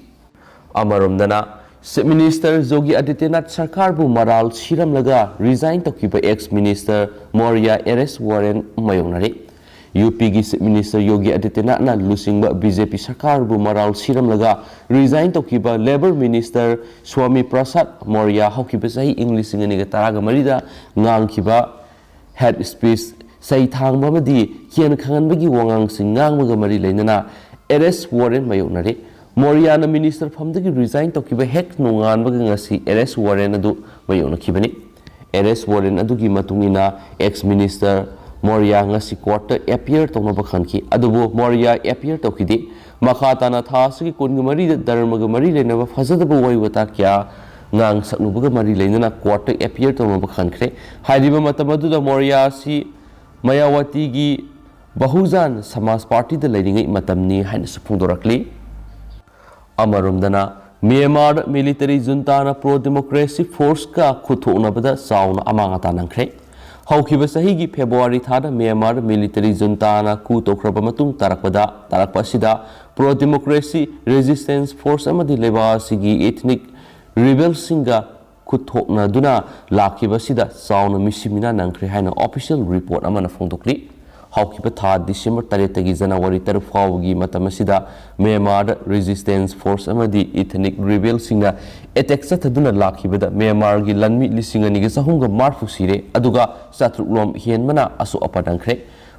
ꯑꯃꯔꯣꯝꯗꯅ, ꯆꯤꯐ ꯃꯤꯅꯤꯁꯇꯔ ꯌꯣꯒꯤ ꯑꯥꯗꯤꯇ꯭ꯌꯅꯥꯊ ꯁꯔꯀꯥꯔꯕꯨ ꯃꯔꯥꯜ ꯁꯤꯔꯝꯂꯒ ꯔꯤꯖꯥꯏꯟ ꯇꯧꯈꯤꯕ ex minister Maurya arrest warrant ꯃꯥꯌꯣꯛꯅꯔꯦ꯫ ꯌꯨ ꯄꯤꯒꯤ ꯆꯤꯐ ꯃꯤꯅꯤꯁꯇꯔ ꯌꯣꯒꯤ ꯑꯥꯗꯤꯇ꯭ꯌꯅꯥꯊꯅ ꯂꯨꯆꯤꯡꯕ ꯕꯤ ꯖꯦ ꯄꯤ ꯁꯔꯀꯥꯔꯕꯨ ꯃꯔꯥꯜ ꯁꯤꯔꯝꯂꯒ ꯔꯤꯖꯥꯏꯟ ꯇꯧꯈꯤꯕ ꯂꯦꯕꯔ ꯃꯤꯅꯤꯁꯇꯔ ꯁ꯭ꯋꯥꯃꯤ ꯄ꯭ꯔꯁꯥꯗ ꯃꯣꯔꯤꯌꯥ ꯍꯧꯈꯤꯕ ꯆꯍꯤ ꯏꯪ ꯂꯤꯁꯤꯡ ꯑꯅꯤꯒ ꯇꯔꯥꯒ ꯃꯔꯤꯗ ꯉꯥꯡꯈꯤꯕ ꯍꯦꯠ ꯁ꯭ꯄꯤꯆ, ꯆꯩ ꯊꯥꯡꯕ ꯑꯃꯗꯤ ꯀꯦꯟ ꯈꯪꯍꯟꯕꯒꯤ ꯋꯥꯉꯥꯡꯁꯤꯡ ꯉꯥꯡꯕꯒ ꯃꯔꯤ ꯂꯩꯅꯅ ꯑꯦꯔꯦꯁ ꯋꯥꯔꯦꯟ ꯃꯥꯌꯣꯛꯅꯔꯦ꯫ ꯃꯣꯔꯤꯌꯥꯅ ꯃꯤꯅꯤꯁꯇꯔ ꯐꯝꯗꯒꯤ ꯔꯤꯖꯥꯏꯟ ꯇꯧꯈꯤꯕ ꯍꯦꯛ ꯅꯣꯡꯉꯥꯟꯕꯒ ꯉꯁꯤ ꯑꯦꯔꯦꯁ ꯋꯥꯔꯦꯟ ꯑꯗꯨ ꯃꯥꯌꯣꯛꯅꯈꯤꯕꯅꯤ꯫ ꯑꯦꯔꯦꯁ ꯋꯥꯔꯦꯟ ꯑꯗꯨꯒꯤ ꯃꯇꯨꯡ ꯏꯟꯅ ꯑꯦꯛꯁ ꯃꯤꯅꯤꯁꯇꯔ ꯃꯣꯔꯤꯌꯥ ꯉꯁꯤ ꯀꯣꯔꯠꯇ ꯑꯦꯄꯤꯌꯔ ꯇꯧꯅꯕ ꯈꯟꯈꯤ꯫ ꯑꯗꯨꯕꯨ ꯃꯣꯔꯤꯌꯥ ꯑꯦꯄꯤꯌꯔ ꯇꯧꯈꯤꯗꯦ꯫ ꯃꯈꯥ ꯇꯥꯅ ꯊꯥ ꯑꯁꯤꯒꯤ ꯀꯨꯟꯒ ꯃꯔꯤꯗ ꯙꯔꯃꯒ ꯃꯔꯤ ꯂꯩꯅꯕ ꯐꯖꯗꯕ ꯋꯥꯔꯤ ꯋꯥꯇꯥ ꯀꯌꯥ ꯉꯥꯡ ꯁꯛꯅꯨꯕꯒ ꯃꯔꯤ ꯂꯩꯅꯅ ꯀꯣꯔꯠꯇ ꯑꯦꯄꯤꯌꯔ ꯇꯧꯅꯕ ꯈꯟꯈ꯭ꯔꯦ꯫ ꯍꯥꯏꯔꯤꯕ ꯃꯇꯝ ꯑꯗꯨꯗ ꯃꯣꯔꯤꯌꯥ ꯑꯁꯤ ꯃꯌꯥꯋꯥꯇꯤꯒꯤ ꯕꯍꯨꯖꯥꯟ ꯁꯃꯥꯖ ꯄꯥꯔꯇꯤꯗ ꯂꯩꯔꯤꯉꯩ ꯃꯇꯝꯅꯤ ꯍꯥꯏꯅꯁꯨ ꯐꯣꯡꯗꯣꯔꯛꯂꯤ꯫ ꯑꯃꯔꯣꯝꯗꯅ ꯃ꯭ꯌꯥꯟꯃꯥꯔꯗ ꯃꯤꯂꯤꯇꯔꯤ ꯖꯨꯟꯇꯥꯅ ꯄ꯭ꯔꯣ ꯗꯦꯃꯣꯀ꯭ꯔꯦꯁꯤ ꯐꯣꯔꯁꯀ ꯈꯨꯠꯊꯣꯛꯅꯕꯗ ꯆꯥꯎꯅ ꯑꯃꯥꯡ ꯑꯇꯥ ꯅꯪꯈ꯭ꯔꯦ꯫ ꯍꯧꯈꯤꯕ ꯆꯍꯤꯒꯤ ꯐꯦꯕ꯭ꯔꯨꯋꯥꯔꯤ ꯊꯥꯗ ꯃ꯭ꯌꯥꯟꯃꯥꯔꯗ ꯃꯤꯂꯤꯇꯔꯤ ꯖꯨꯟꯇꯥꯅ ꯀꯨ ꯇꯧꯈ꯭ꯔꯕ ꯃꯇꯨꯡ ꯇꯥꯔꯛꯄꯗ ꯇꯥꯔꯛꯄ ꯑꯁꯤꯗ ꯄ꯭ꯔꯣ ꯗꯦꯃꯣꯀ꯭ꯔꯦꯁꯤ ꯔꯦꯖꯤꯁꯇꯦꯟꯁ ꯐꯣꯔꯁ ꯑꯃꯗꯤ ꯂꯩꯕꯥꯛ ꯑꯁꯤꯒꯤ ꯏꯊꯅꯤꯛ ꯔꯤꯕꯦꯜꯁꯤꯡꯒ ꯈꯨꯠꯊꯣꯛꯅꯗꯨꯅ ꯂꯥꯛꯈꯤꯕ ꯑꯁꯤꯗ ꯆꯥꯎꯅ ꯃꯤꯁꯤ ꯃꯤꯅꯥ ꯅꯪꯈ꯭ꯔꯦ ꯍꯥꯏꯅ ꯑꯣꯐꯤꯁꯤꯌꯦꯜ ꯔꯤꯄꯣꯔꯠ ꯑꯃꯅ ꯐꯣꯡꯗꯣꯛꯂꯤ꯫ ꯍꯧꯈꯤꯕ ꯊꯥ ꯗꯤꯁꯦꯝꯕꯔ ꯇꯔꯦꯠꯇꯒꯤ ꯖꯅꯋꯥꯔꯤ ꯇꯔꯨꯛ ꯐꯥꯎꯕꯒꯤ ꯃꯇꯝ ꯑꯁꯤꯗ ꯃ꯭ꯌꯥꯟꯃꯥꯔꯗ ꯔꯦꯖꯤꯁꯇꯦꯟꯁ ꯐꯣꯔꯁ ꯑꯃꯗꯤ ꯏꯊꯅꯤꯛ ꯔꯤꯕꯦꯜꯁꯤꯡꯅ ꯑꯦꯇꯦꯛ ꯆꯠꯊꯗꯨꯅ ꯂꯥꯛꯈꯤꯕꯗ ꯃ꯭ꯌꯥꯟꯃꯥꯔꯒꯤ ꯂꯥꯟꯃꯤ ꯂꯤꯁꯤꯡ ꯑꯅꯤꯒ ꯆꯍꯨꯝꯒ ꯃꯔꯤꯐꯨ ꯁꯤꯔꯦ, ꯑꯗꯨꯒ ꯆꯥꯇ꯭ꯔꯨꯛ ꯔꯣꯝ ꯍꯦꯟꯕꯅ ꯑꯁꯣꯛ ꯑꯄꯟ ꯅꯪꯈ꯭ꯔꯦ꯫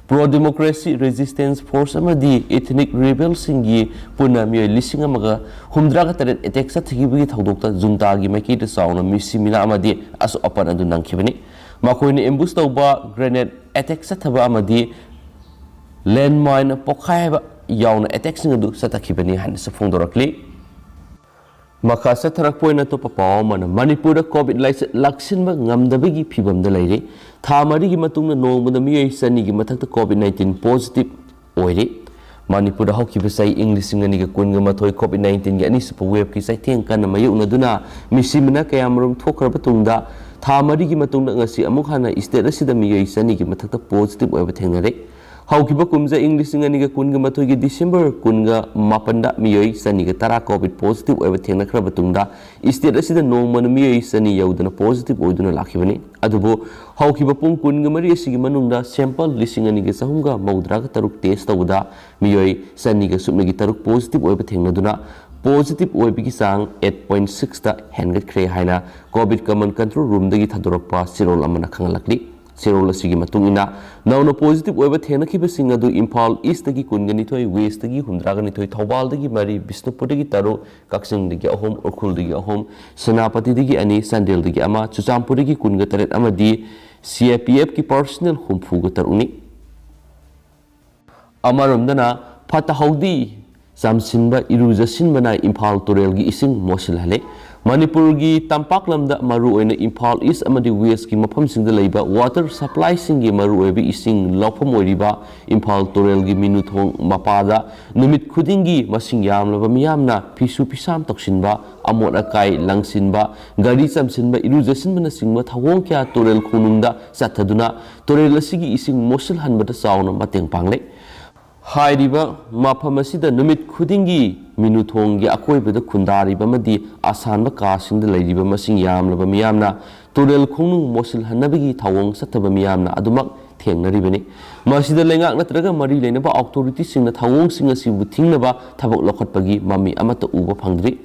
ꯄ꯭ꯔꯣ ꯗꯦꯃꯣꯀ꯭ꯔꯦꯁꯤ ꯔꯦꯖꯤꯁꯇꯦꯟꯁ ꯐꯣꯔꯁ ꯑꯃꯗꯤ ꯏꯊꯅꯤꯛ ꯔꯤꯕꯦꯜꯁꯤꯡꯒꯤ ꯄꯨꯟꯅ ꯃꯤꯑꯣꯏ ꯂꯤꯁꯤꯡ ꯑꯃꯒ ꯍꯨꯝꯗ꯭ꯔꯥꯒ ꯇꯔꯦꯠ ꯑꯦꯇꯦꯛ ꯆꯠꯊꯈꯤꯕꯒꯤ ꯊꯧꯗꯣꯛꯇ ꯖꯨꯟꯇꯥꯒꯤ ꯃꯥꯏꯀꯩꯗ ꯆꯥꯎꯅ ꯃꯤꯁꯤ ꯃꯤꯅꯥ ꯑꯃꯗꯤ ꯑꯁꯣꯛ ꯑꯄꯟ ꯑꯗꯨ ꯅꯪꯈꯤꯕꯅꯤ꯫ ꯃꯈꯣꯏꯅ ꯑꯦꯝꯕꯨꯁ ꯇꯧꯕ, ꯒ꯭ꯔꯦꯅꯦꯗ ꯑꯦꯇꯦꯛ ꯆꯠꯊꯕ ꯑꯃꯗꯤ ꯂꯦꯟꯃꯥꯏꯟ ꯄꯣꯈꯥꯏꯕ ꯌꯥꯎꯅ ꯑꯦꯇꯦꯛꯁꯤꯡ ꯑꯗꯨ ꯆꯠꯊꯈꯤꯕꯅꯤ ꯍꯥꯏꯅꯁꯨ ꯐꯣꯡꯗꯣꯔꯛꯂꯤ꯫ ꯃꯈꯥ ꯆꯠꯊꯔꯛꯄ ꯑꯣꯏꯅ ꯑꯇꯣꯞꯄ ꯄꯥꯎ ꯑꯃꯅ ꯃꯅꯤꯄꯨꯔꯗ ꯀꯣꯚꯤꯗ ꯂꯥꯏꯆꯠ ꯂꯥꯛꯁꯤꯟꯕ ꯉꯝꯗꯕꯒꯤ ꯐꯤꯕꯝꯗ ꯂꯩꯔꯤ꯫ ꯊꯥ ꯃꯔꯤꯒꯤ ꯃꯇꯨꯡꯗ ꯅꯣꯡꯃꯗ ꯃꯤꯑꯣꯏ ꯆꯅꯤꯒꯤ ꯃꯊꯛꯇ ꯀꯣꯚꯤꯗ ꯅꯥꯏꯟꯇꯤꯟ ꯄꯣꯖꯤꯇꯤꯚ ꯑꯣꯏꯔꯤ꯫ ꯃꯅꯤꯄꯨꯔꯗ ꯍꯧꯈꯤꯕ ꯆꯍꯤ ꯏꯪ ꯂꯤꯁꯤꯡ ꯑꯅꯤꯒ ꯀꯨꯟꯒ ꯃꯥꯊꯣꯏ ꯀꯣꯚꯤꯗ ꯅꯥꯏꯟꯇꯤꯟꯒꯤ ꯑꯅꯤꯁꯨꯕ ꯋꯦꯕꯀꯤ ꯆꯩꯊꯦꯡ ꯀꯟꯅ ꯃꯥꯌꯣꯛꯅꯗꯨꯅ ꯃꯤꯁꯤ ꯃꯤꯅꯥ ꯀꯌꯥꯃꯔꯨꯝ ꯊꯣꯛꯈ꯭ꯔꯕ ꯇꯨꯡꯗ, ꯊꯥ ꯃꯔꯤꯒꯤ ꯃꯇꯨꯡꯗ ꯉꯁꯤ ꯑꯃꯨꯛ ꯍꯟꯅ ꯁ꯭ꯇꯦꯠ ꯑꯁꯤꯗ ꯃꯤꯑꯣꯏ ꯆꯅꯤꯒꯤ ꯃꯊꯛꯇ ꯄꯣꯖꯤꯇꯤꯚ ꯑꯣꯏꯕ ꯊꯦꯡꯅꯔꯦ꯫ ꯍꯧꯈꯤꯕ ꯀꯨꯝꯖꯥ ꯏꯪ ꯂꯤꯁꯤꯡ ꯑꯅꯤꯒ ꯀꯨꯟꯒ ꯃꯥꯊꯣꯏꯒꯤ ꯗꯤꯁꯦꯝꯕꯔ ꯀꯨꯟꯒ ꯃꯥꯄꯟꯗ ꯃꯤꯑꯣꯏ ꯆꯅꯤꯒ ꯇꯔꯥ ꯀꯣꯚꯤꯗ ꯄꯣꯖꯤꯇꯤꯚ ꯑꯣꯏꯕ ꯊꯦꯡꯅꯈ꯭ꯔꯕ ꯇꯨꯡꯗ, ꯁ꯭ꯇꯦꯠ ꯑꯁꯤꯗ ꯅꯣꯡꯃꯅ ꯃꯤꯑꯣꯏ ꯆꯅꯤ ꯌꯧꯗꯅ ꯄꯣꯖꯤꯇꯤꯚ ꯑꯣꯏꯗꯨꯅ ꯂꯥꯛꯈꯤꯕꯅꯤ꯫ ꯑꯗꯨꯕꯨ ꯍꯧꯈꯤꯕ ꯄꯨꯡ ꯀꯨꯟꯒ ꯃꯔꯤ ꯑꯁꯤꯒꯤ ꯃꯅꯨꯡꯗ ꯁꯦꯝꯄꯜ ꯂꯤꯁꯤꯡ ꯑꯅꯤꯒ ꯆꯍꯨꯝꯒ ꯃꯧꯗ꯭ꯔꯥꯒ ꯇꯔꯨꯛ ꯇꯦꯁ ꯇꯧꯕꯗ ꯃꯤꯑꯣꯏ ꯆꯅꯤꯒ ꯁꯨꯞꯅꯒꯤ ꯇꯔꯨꯛ ꯄꯣꯖꯤꯇꯤꯚ ꯑꯣꯏꯕ ꯊꯦꯡꯅꯗꯨꯅ, ꯄꯣꯖꯤꯇꯤꯚ ꯑꯣꯏꯕꯒꯤ ꯆꯥꯡ ꯑꯩꯠ ꯄꯣꯏꯟꯠ ꯁꯤꯛꯁꯇ ꯍꯦꯟꯒꯠꯈ꯭ꯔꯦ ꯍꯥꯏꯅ ꯀꯣꯚꯤꯗ ꯀꯃꯟ ꯀꯟꯇ꯭ꯔꯣꯜ ꯔꯨꯝꯗꯒꯤ ꯊꯥꯗꯣꯔꯛꯄ ꯆꯦꯔꯣꯜ ꯑꯃꯅ ꯈꯪꯍꯜꯂꯛꯂꯤ꯫ ꯆꯦꯔꯣꯜ ꯑꯁꯤꯒꯤ ꯃꯇꯨꯡ ꯏꯟꯅ, ꯅꯧꯅ positive ꯑꯣꯏꯕ ꯊꯦꯡꯅꯈꯤꯕꯁꯤꯡ ꯑꯗꯨ ꯏꯝꯐꯥꯜ East ꯇꯒꯤ ꯀꯨꯟꯒ ꯅꯤꯊꯣꯏ, West ꯇꯒꯤ ꯍꯨꯝꯗ꯭ꯔꯥꯒ ꯅꯤꯊꯣꯏ, ꯊꯧꯕꯥꯜꯗꯒꯤ ꯃꯔꯤ, ꯕꯤꯁꯅꯨꯄꯨꯔꯗꯒꯤ ꯇꯔꯨꯛ, ꯀꯛꯆꯤꯡꯗꯒꯤ ꯑꯍꯨꯝ, ꯎꯈ꯭ꯔꯨꯜꯗꯒꯤ ꯑꯍꯨꯝ, ꯁꯦꯅꯥꯄꯇꯤꯗꯒꯤ ꯑꯅꯤ, ꯆꯥꯟꯗꯦꯜꯗꯒꯤ ꯑꯃ, ꯆꯨꯔꯆꯥꯟꯄꯨꯔꯗꯒꯤ ꯀꯨꯟꯒ ꯇꯔꯦꯠ ꯑꯃꯗꯤ C I P F ꯀꯤ personnel ꯍꯨꯝꯐꯨꯒ ꯇꯔꯨꯛꯅꯤ꯫ ꯑꯃꯔꯣꯝꯗꯅ, ꯐꯠꯇ ꯍꯥꯎꯗꯤ ꯆꯥꯝꯁꯤꯟꯕ, ꯏꯔꯨꯖꯁꯤꯟꯕꯅ ꯏꯝꯐꯥꯜ ꯇꯨꯔꯦꯜꯒꯤ ꯏꯁꯤꯡ ꯃꯣꯠꯁꯤꯜꯍꯜꯂꯦ꯫ ꯃꯅꯤꯄꯨꯔꯒꯤ ꯇꯝꯄꯥꯛ ꯂꯝꯗ, ꯃꯔꯨꯑꯣꯏꯅ ꯏꯝꯐꯥꯜ East ꯑꯃꯗꯤ West ꯀꯤ ꯃꯐꯝꯁꯤꯡꯗ ꯂꯩꯕ water supply ꯁꯤꯡꯒꯤ ꯃꯔꯨꯑꯣꯏꯕ ꯏꯁꯤꯡ ꯂꯧꯐꯝ ꯑꯣꯏꯔꯤꯕ ꯏꯝꯐꯥꯜ ꯇꯨꯔꯦꯜꯒꯤ ꯃꯤꯅꯨꯊꯣꯡ ꯃꯄꯥꯗ ꯅꯨꯃꯤꯠ ꯈꯨꯗꯤꯡꯒꯤ ꯃꯁꯤꯡ ꯌꯥꯝꯂꯕ ꯃꯤꯌꯥꯝꯅ ꯐꯤꯁꯨ ꯐꯤꯁꯥꯝ ꯇꯧꯁꯤꯟꯕ, ꯑꯃꯣꯠ ꯑꯀꯥꯏ ꯂꯪꯁꯤꯟꯕ, ꯒꯥꯔꯤ ꯆꯥꯝꯁꯤꯟꯕ, ꯏꯔꯨꯖꯁꯤꯟꯕꯅꯆꯤꯡꯕ ꯊꯧꯑꯣꯡ ꯀꯌꯥ ꯇꯨꯔꯦꯜ ꯈꯣꯡꯅꯨꯡꯗ ꯆꯠꯊꯗꯨꯅ ꯇꯨꯔꯦꯜ ꯑꯁꯤꯒꯤ ꯏꯁꯤꯡ ꯃꯣꯠꯁꯤꯜꯍꯟꯕꯗ ꯆꯥꯎꯅ ꯃꯇꯦꯡ ꯄꯥꯡꯂꯦ꯫ ꯍꯥꯏꯔꯤꯕ ꯃꯐꯝ ꯑꯁꯤꯗ ꯅꯨꯃꯤꯠ ꯈꯨꯗꯤꯡꯒꯤ ꯃꯤꯅꯨꯊꯣꯡꯒꯤ ꯑꯀꯣꯏꯕꯗ ꯈꯨꯟꯗꯥꯔꯤꯕ ꯑꯃꯗꯤ ꯑꯁꯥꯟꯕ ꯀꯥꯁꯤꯡꯗ ꯂꯩꯔꯤꯕ ꯃꯁꯤꯡ ꯌꯥꯝꯂꯕ ꯃꯤꯌꯥꯝꯅ ꯇꯨꯔꯦꯜ ꯈꯣꯡꯅꯨꯡ ꯃꯣꯠꯁꯤꯜꯍꯟꯅꯕꯒꯤ ꯊꯧꯑꯣꯡ ꯆꯠꯊꯕ ꯃꯤꯌꯥꯝꯅ ꯑꯗꯨꯃꯛ ꯊꯦꯡꯅꯔꯤꯕꯅꯤ꯫ ꯃꯁꯤꯗ ꯂꯩꯉꯥꯛ ꯅꯠꯇ꯭ꯔꯒ ꯃꯔꯤ ꯂꯩꯅꯕ authority ꯁꯤꯡꯅ ꯊꯧꯑꯣꯡꯁꯤꯡ ꯑꯁꯤꯕꯨ ꯊꯤꯡꯅꯕ ꯊꯕꯛ ꯂꯧꯈꯠꯄꯒꯤ ꯃꯃꯤ ꯑꯃꯠꯇ ꯎꯕ ꯐꯪꯗ꯭ꯔꯤ꯫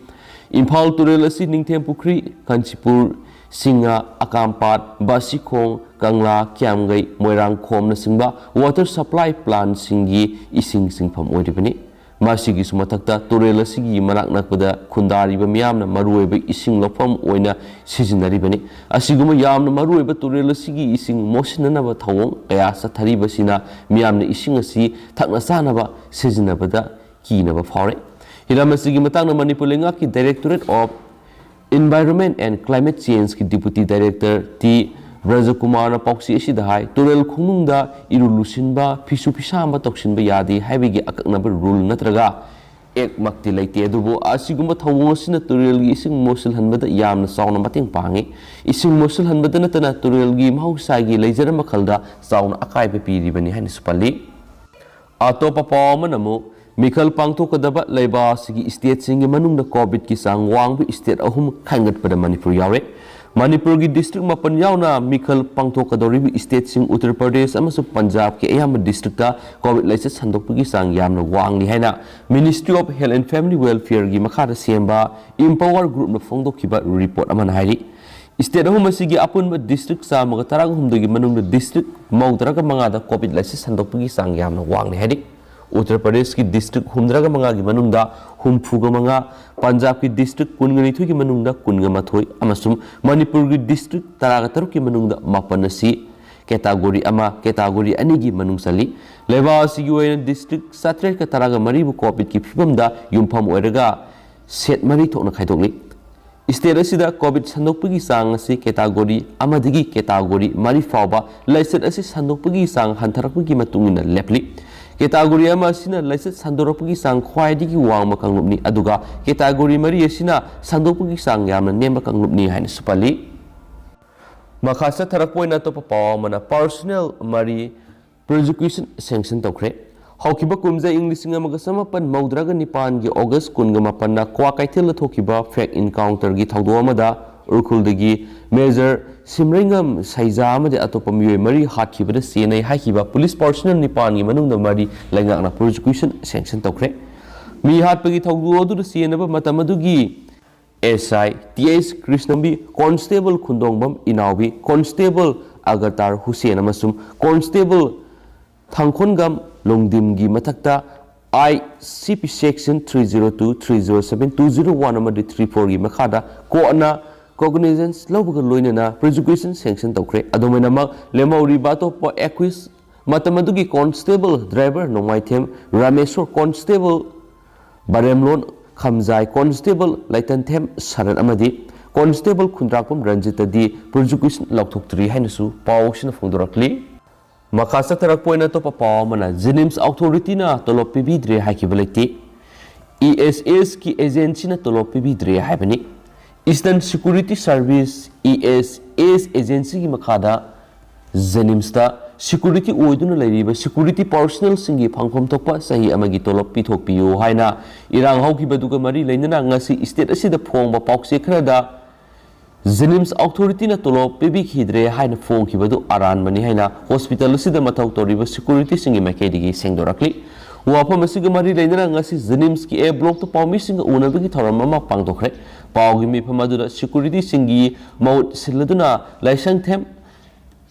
ꯏꯝꯐꯥꯜ ꯇꯨꯔꯦꯜ ꯑꯁꯤ ꯅꯤꯡꯊꯦꯝ ꯄꯨꯈ꯭ꯔꯤ, ꯀꯥꯟꯆꯤꯄꯨꯔ, ꯁꯤꯡꯉꯥ, ꯑꯀꯥꯝꯄꯥꯠ, ꯕꯥꯁꯤꯈꯣꯡ, ꯀꯪꯂꯥ, ꯀ꯭ꯌꯥꯝꯒꯩ, ꯃꯣꯏꯔꯥꯡꯈꯣꯝꯅꯆꯤꯡꯕ water supply plant ꯁꯤꯡꯒꯤ ꯏꯁꯤꯡ ꯆꯤꯡꯐꯝ ꯑꯣꯏꯔꯤꯕꯅꯤ꯫ ꯃꯁꯤꯒꯤꯁꯨ ꯃꯊꯛꯇ, ꯇꯨꯔꯦꯜ ꯑꯁꯤꯒꯤ ꯃꯅꯥꯛ ꯅꯛꯄꯗ ꯈꯨꯟꯗꯥꯔꯤꯕ ꯃꯤꯌꯥꯝꯅ ꯃꯔꯨꯑꯣꯏꯕ ꯏꯁꯤꯡ ꯂꯧꯐꯝ ꯑꯣꯏꯅ ꯁꯤꯖꯤꯟꯅꯔꯤꯕꯅꯤ꯫ ꯑꯁꯤꯒꯨꯝꯕ ꯌꯥꯝꯅ ꯃꯔꯨꯑꯣꯏꯕ ꯇꯨꯔꯦꯜ ꯑꯁꯤꯒꯤ ꯏꯁꯤꯡ ꯃꯣꯠꯁꯤꯟꯅꯅꯕ ꯊꯧꯑꯣꯡ ꯀꯌꯥ ꯆꯠꯊꯔꯤꯕꯁꯤꯅ ꯃꯤꯌꯥꯝꯅ ꯏꯁꯤꯡ ꯑꯁꯤ ꯊꯛꯅ ꯆꯥꯅꯕ ꯁꯤꯖꯤꯟꯅꯕꯗ ꯀꯤꯅꯕ ꯐꯥꯎꯔꯦ꯫ ꯍꯤꯔꯝ ꯑꯁꯤꯒꯤ ꯃꯇꯥꯡꯗ ꯃꯅꯤꯄꯨꯔ ꯂꯩꯉꯥꯛꯀꯤ Directorate of Environment and Climate Change ꯀꯤ Deputy Director ꯇꯤ ꯕ꯭ꯔꯖꯀꯨꯃꯥꯔꯅ ꯄꯥꯎꯆꯦ ꯑꯁꯤꯗ ꯍꯥꯏ, ꯇꯨꯔꯦꯜ ꯈꯣꯡꯅꯨꯡꯗ ꯏꯔꯨ ꯂꯨꯁꯤꯟꯕ, ꯐꯤꯁꯨ ꯐꯤꯁꯥꯝꯕ ꯇꯧꯁꯤꯟꯕ ꯌꯥꯗꯦ ꯍꯥꯏꯕꯒꯤ ꯑꯀꯛꯅꯕ rule ꯅꯠꯇ꯭ꯔꯒ act ꯃꯛꯇꯤ ꯂꯩꯇꯦ, ꯑꯗꯨꯕꯨ ꯑꯁꯤꯒꯨꯝꯕ ꯊꯧꯑꯣꯡ ꯑꯁꯤꯅ ꯇꯨꯔꯦꯜꯒꯤ ꯏꯁꯤꯡ ꯃꯣꯠꯁꯤꯜꯍꯟꯕꯗ ꯌꯥꯝꯅ ꯆꯥꯎꯅ ꯃꯇꯦꯡ ꯄꯥꯡꯉꯤ꯫ ꯏꯁꯤꯡ ꯃꯣꯠꯁꯤꯜꯍꯟꯕꯗ ꯅꯠꯇꯅ ꯇꯨꯔꯦꯜꯒꯤ ꯃꯍꯧꯁꯥꯒꯤ ꯂꯩꯖꯔꯝ ꯃꯈꯜꯗ ꯆꯥꯎꯅ ꯑꯀꯥꯏꯕ ꯄꯤꯔꯤꯕꯅꯤ ꯍꯥꯏꯅꯁꯨ ꯄꯜꯂꯤ꯫ ꯑꯇꯣꯞꯄ ꯄꯥꯎ ꯑꯃꯅ ꯑꯃꯨꯛ, ꯃꯤꯈꯜ ꯄꯥꯡꯊꯣꯛꯀꯗꯕ ꯂꯩꯕꯥꯛ ꯑꯁꯤꯒꯤ state ꯁꯤꯡꯒꯤ ꯃꯅꯨꯡꯗ COVID ꯀꯤ ꯆꯥꯡ ꯋꯥꯡꯕ state ꯑꯍꯨꯝ ꯈꯥꯏꯒꯠꯄꯗ ꯃꯅꯤꯄꯨꯔ ꯌꯥꯎꯔꯦ꯫ ꯃꯅꯤꯄꯨꯔꯒꯤ district ꯃꯥꯄꯟ ꯌꯥꯎꯅ ꯃꯤꯈꯜ ꯄꯥꯡꯊꯣꯛꯀꯗꯧꯔꯤꯕ state ꯁꯤꯡ ꯎꯠꯇꯔ ꯄ꯭ꯔꯗꯦꯁ ꯑꯃꯁꯨꯡ ꯄꯟꯖꯥꯕꯀꯤ ꯑꯌꯥꯝꯕ district ꯇ COVID ꯂꯥꯏꯆꯠ ꯁꯟꯗꯣꯛꯄꯒꯤ ꯆꯥꯡ ꯌꯥꯝꯅ ꯋꯥꯡꯂꯤ ꯍꯥꯏꯅ Ministry of Health and Family Welfare ꯒꯤ ꯃꯈꯥꯗ ꯁꯦꯝꯕ Empower Group ꯅ ꯐꯣꯡꯗꯣꯛꯈꯤꯕ report ꯑꯃꯅ ꯍꯥꯏꯔꯤ꯫ ꯁ꯭ꯇꯦꯠ ꯑꯍꯨꯝ ꯑꯁꯤꯒꯤ ꯑꯄꯨꯟꯕ ꯗꯤꯁꯇ꯭ꯔꯤꯛ ꯆꯥꯝꯃꯒ ꯇꯔꯥꯒ ꯍꯨꯝꯗꯣꯏꯒꯤ ꯃꯅꯨꯡꯗ ꯗꯤꯁꯇ꯭ꯔꯤꯛ ꯃꯧꯗ꯭ꯔꯒ ꯃꯉꯥꯗ ꯀꯣꯚꯤꯗ ꯂꯥꯏꯆꯠ ꯁꯟꯗꯣꯛꯄꯒꯤ ꯆꯥꯡ ꯌꯥꯝꯅ ꯋꯥꯡꯂꯤ ꯍꯥꯏꯔꯤ꯫ ꯎꯠꯇꯔ ꯄ꯭ꯔꯗꯦꯁꯀꯤ ꯗꯤꯁꯇ꯭ꯔꯤꯛ ꯍꯨꯝꯗ꯭ꯔꯒ ꯃꯉꯥꯒꯤ ꯃꯅꯨꯡꯗ ꯍꯨꯝꯐꯨꯒ ꯃꯉꯥ, ꯄꯟꯖꯥꯕꯀꯤ ꯗꯤꯁꯇ꯭ꯔꯤꯛ ꯀꯨꯟꯒ ꯅꯤꯊꯣꯏꯒꯤ ꯃꯅꯨꯡꯗ ꯀꯨꯟꯒ ꯃꯥꯊꯣꯏ ꯑꯃꯁꯨꯡ ꯃꯅꯤꯄꯨꯔꯒꯤ ꯗꯤꯁꯇ꯭ꯔꯤꯛ ꯇꯔꯥꯒ ꯇꯔꯨꯛꯀꯤ ꯃꯅꯨꯡꯗ ꯃꯥꯄꯟ ꯑꯁꯤ ꯀꯦꯇꯥꯒꯣꯔꯤ ꯑꯃ, ꯀꯦꯇꯥꯒꯣꯔꯤ ꯑꯅꯤꯒꯤ ꯃꯅꯨꯡ ꯆꯜꯂꯤ꯫ ꯂꯩꯕꯥꯛ ꯑꯁꯤꯒꯤ ꯑꯣꯏꯅ ꯗꯤꯁꯇ꯭ꯔꯤꯛ ꯆꯥꯇ꯭ꯔꯦꯠꯀ ꯇꯔꯥꯒ ꯃꯔꯤꯕꯨ ꯀꯣꯚꯤꯗꯀꯤ ꯐꯤꯕꯝꯗ ꯌꯨꯝꯐꯝ ꯑꯣꯏꯔꯒ ꯁꯦꯠ ꯃꯔꯤ ꯊꯣꯛꯅ ꯈꯥꯏꯗꯣꯛꯂꯤ꯫ ꯁ꯭ꯇꯦꯠ ꯑꯁꯤꯗ ꯀꯣꯚꯤꯗ ꯁꯟꯗꯣꯛꯄꯒꯤ ꯆꯥꯡ ꯑꯁꯤ ꯀꯦꯇꯥꯒꯣꯔꯤ ꯑꯃꯗꯒꯤ ꯀꯦꯇꯥꯒꯣꯔꯤ ꯃꯔꯤ ꯐꯥꯎꯕ ꯂꯥꯏꯆꯠ ꯑꯁꯤ ꯁꯟꯗꯣꯛꯄꯒꯤ ꯆꯥꯡ ꯍꯟꯊꯔꯛꯄꯒꯤ ꯃꯇꯨꯡ ꯏꯟꯅ ꯂꯦꯞꯂꯤ꯫ ꯀꯦꯇꯥꯒꯣꯔꯤ ꯑꯃ ꯑꯁꯤꯅ ꯂꯥꯏꯆꯠ ꯁꯟꯗꯣꯔꯛꯄꯒꯤ ꯆꯥꯡ ꯈ꯭ꯋꯥꯏꯗꯒꯤ ꯋꯥꯡꯕ ꯀꯥꯡꯂꯨꯞꯅꯤ, ꯑꯗꯨꯒ ꯀꯦꯇꯥꯒꯣꯔꯤ ꯃꯔꯤ ꯑꯁꯤꯅ ꯁꯟꯗꯣꯛꯄꯒꯤ ꯆꯥꯡ ꯌꯥꯝꯅ ꯅꯦꯝꯕ ꯀꯥꯡꯂꯨꯞꯅꯤ ꯍꯥꯏꯅꯁꯨ ꯄꯜꯂꯤ꯫ ꯃꯈꯥ ꯆꯠꯊꯔꯛꯄ ꯑꯣꯏꯅ ꯑꯇꯣꯞꯄ ꯄꯥꯎ ꯑꯃꯅ ꯄꯥꯔꯁꯣꯅꯦꯜ ꯃꯔꯤ ꯄ꯭ꯔꯣꯁꯤꯀ꯭ꯌꯨꯁꯟ ꯁꯦꯡꯁꯟ ꯇꯧꯈ꯭ꯔꯦ꯫ ꯍꯧꯈꯤꯕ ꯀꯨꯝꯖꯥ ꯏꯪ ꯂꯤꯁꯤꯡ ꯑꯃꯒ ꯆꯃꯥꯄꯟ ꯃꯧꯗ꯭ꯔꯥꯒ ꯅꯤꯄꯥꯟꯒꯤ ꯑꯣꯒꯁ ꯀꯨꯟꯒ ꯃꯥꯄꯟꯗ ꯀ꯭ꯋꯥꯀꯩꯊꯦꯜꯗ ꯊꯣꯛꯈꯤꯕ ꯐꯦꯛ ꯏꯟꯀꯥꯎꯟꯇꯔꯒꯤ ꯊꯧꯗꯣꯛ ꯑꯃꯗ ꯎꯔꯈꯨꯜꯗꯒꯤ ꯃꯦꯖꯔ ꯁꯤꯝꯔꯩꯉꯝ ꯁꯩꯖꯥ ꯑꯃꯗꯤ ꯑꯇꯣꯞꯄ ꯃꯤꯑꯣꯏ ꯃꯔꯤ ꯍꯥꯠꯈꯤꯕꯗ ꯆꯦꯟꯅꯩ ꯍꯥꯏꯈꯤꯕ ꯄꯨꯂꯤꯁ ꯄꯥꯔꯁꯣꯅꯦꯜ ꯅꯤꯄꯥꯟꯒꯤ ꯃꯅꯨꯡꯗ ꯃꯔꯤ ꯂꯩꯉꯥꯛꯅ ꯄ꯭ꯔꯣꯁꯤꯀ꯭ꯌꯨꯁꯟ ꯁꯦꯡꯁꯟ ꯇꯧꯈ꯭ꯔꯦ꯫ ꯃꯤ ꯍꯥꯠꯄꯒꯤ ꯊꯧꯗꯣꯛ ꯑꯗꯨꯗ ꯆꯦꯟꯅꯕ ꯃꯇꯝ ꯑꯗꯨꯒꯤ S I T H Krishnambi, constable Khundongbam Inaobi, constable Akhtar Hussain ꯑꯃꯁꯨꯡ ꯀꯣꯟꯁꯇꯦꯕꯜ ꯊꯥꯡꯈꯣꯟꯒꯝ ꯂꯣꯡꯗꯤꯝꯒꯤ ꯃꯊꯛꯇ I C P section three zero two, three zero seven, two zero one ꯑꯃꯗꯤ ꯊ꯭ꯔꯤ ꯐꯣꯔꯒꯤ ꯃꯈꯥꯗ ꯀꯣꯔꯠꯅ ꯀꯣꯒꯅꯤꯖꯦꯟꯁ ꯂꯧꯕꯒ ꯂꯣꯏꯅꯅ ꯄ꯭ꯔꯣꯁꯤꯀ꯭ꯌꯨꯁꯟ ꯁꯦꯡꯁꯟ ꯇꯧꯈ꯭ꯔꯦ꯫ ꯑꯗꯨꯃꯥꯏꯅꯃꯛ ꯂꯦꯝꯍꯧꯔꯤꯕ ꯑꯇꯣꯞꯄ ꯑꯦꯀ꯭ꯌꯨꯁ ꯃꯇꯝ ꯑꯗꯨꯒꯤ ꯀꯣꯟꯁꯇꯦꯕꯜ ꯗ꯭ꯔꯥꯏꯚꯔ ꯅꯣꯡꯃꯥꯏꯊꯦꯝ ꯔꯥꯃꯦꯁꯣꯔ, ꯀꯣꯟꯁꯇꯦꯕꯜ ꯕꯔꯦꯝꯂꯣꯟ ꯈꯝꯖꯥꯏ, ꯀꯣꯟꯁꯇꯦꯕꯜ ꯂꯩꯇꯟꯊꯦꯝ ꯁꯔꯠ ꯑꯃꯗꯤ ꯀꯣꯟꯁꯇꯦꯕꯜ ꯈꯨꯟꯗ꯭ꯔꯥꯛꯄꯝ ꯔꯟꯖꯤꯠꯇꯗꯤ ꯄ꯭ꯔꯣꯁꯤꯀ꯭ꯌꯨꯁꯟ ꯂꯥꯎꯊꯣꯛꯇ꯭ꯔꯤ ꯍꯥꯏꯅꯁꯨ ꯄꯥꯎ ꯑꯁꯤꯅ ꯐꯣꯡꯗꯣꯔꯛꯂꯤ꯫ ꯃꯈꯥ ꯆꯠꯊꯔꯛꯄ ꯑꯣꯏꯅ ꯑꯇꯣꯞꯄ ꯄꯥꯎ ꯑꯃꯅ ꯖꯦꯅꯤꯝꯁ ꯑꯣꯊꯣꯔꯤꯇꯤꯅ ꯇꯣꯂꯣꯞ ꯄꯤꯕꯤꯗ꯭ꯔꯦ ꯍꯥꯏꯈꯤꯕ ꯂꯩꯇꯦ꯫ ꯏ ꯑꯦꯁ ꯑꯦꯁꯀꯤ ꯑꯦꯖꯦꯟꯁꯤꯅ ꯇꯣꯂꯣꯞ ꯄꯤꯕꯤꯗ꯭ꯔꯦ ꯍꯥꯏꯕꯅꯤ꯫ Eastern security service, E S S ꯑꯦꯖꯦꯟꯁꯤꯒꯤ ꯃꯈꯥꯗ ꯖꯦꯅꯤꯝꯁꯇ ꯁꯦꯀ꯭ꯌꯨꯔꯤꯇꯤ ꯑꯣꯏꯗꯨꯅ ꯂꯩꯔꯤꯕ ꯁꯦꯀ꯭ꯌꯨꯔꯤꯇꯤ ꯄꯥꯔꯁꯣꯅꯦꯜꯁꯤꯡꯒꯤ ꯐꯪꯐꯝ ꯊꯣꯛꯄ ꯆꯍꯤ ꯑꯃꯒꯤ ꯇꯣꯂꯣꯞ ꯄꯤꯊꯣꯛꯄꯤꯌꯨ ꯍꯥꯏꯅ ꯏꯔꯥꯡ ꯍꯧꯈꯤꯕꯗꯨꯒ ꯃꯔꯤ ꯂꯩꯅꯅ ꯉꯁꯤ ꯁ꯭ꯇꯦꯠ ꯑꯁꯤꯗ ꯐꯣꯡꯕ ꯄꯥꯎꯆꯦ ꯈꯔꯗ ꯖꯦꯅꯤꯝꯁ ꯑꯣꯊꯣꯔꯤꯇꯤꯅ ꯇꯣꯂꯣꯞ ꯄꯤꯕꯤꯈꯤꯗ꯭ꯔꯦ ꯍꯥꯏꯅ ꯐꯣꯡꯈꯤꯕꯗꯨ ꯑꯔꯥꯟꯕꯅꯤ ꯍꯥꯏꯅ ꯍꯣꯁꯄꯤꯇꯥꯜ ꯑꯁꯤꯗ ꯃꯊꯧ ꯇꯧꯔꯤꯕ ꯁꯦꯀ꯭ꯌꯨꯔꯤꯇꯤꯁꯤꯡꯒꯤ ꯃꯥꯏꯀꯩꯗꯒꯤ ꯁꯦꯡꯗꯣꯔꯛꯂꯤ꯫ ꯋꯥꯐꯝ ꯑꯁꯤꯒ ꯃꯔꯤ ꯂꯩꯅꯅ ꯉꯁꯤ JNIMSꯀꯤ A blockꯇ ꯄꯥꯎꯃꯤꯁꯤꯡꯒ ꯎꯅꯕꯒꯤ ꯊꯧꯔꯝ ꯑꯃ ꯄꯥꯡꯊꯣꯛꯈ꯭ꯔꯦ꯫ ꯄꯥꯎꯒꯤ ꯃꯤꯐꯝ ꯑꯗꯨꯗ securityꯁꯤꯡꯒꯤ ꯃꯍꯨꯠ ꯁꯤꯜꯂꯗꯨꯅ ꯂꯥꯏꯁꯪꯊꯦꯝ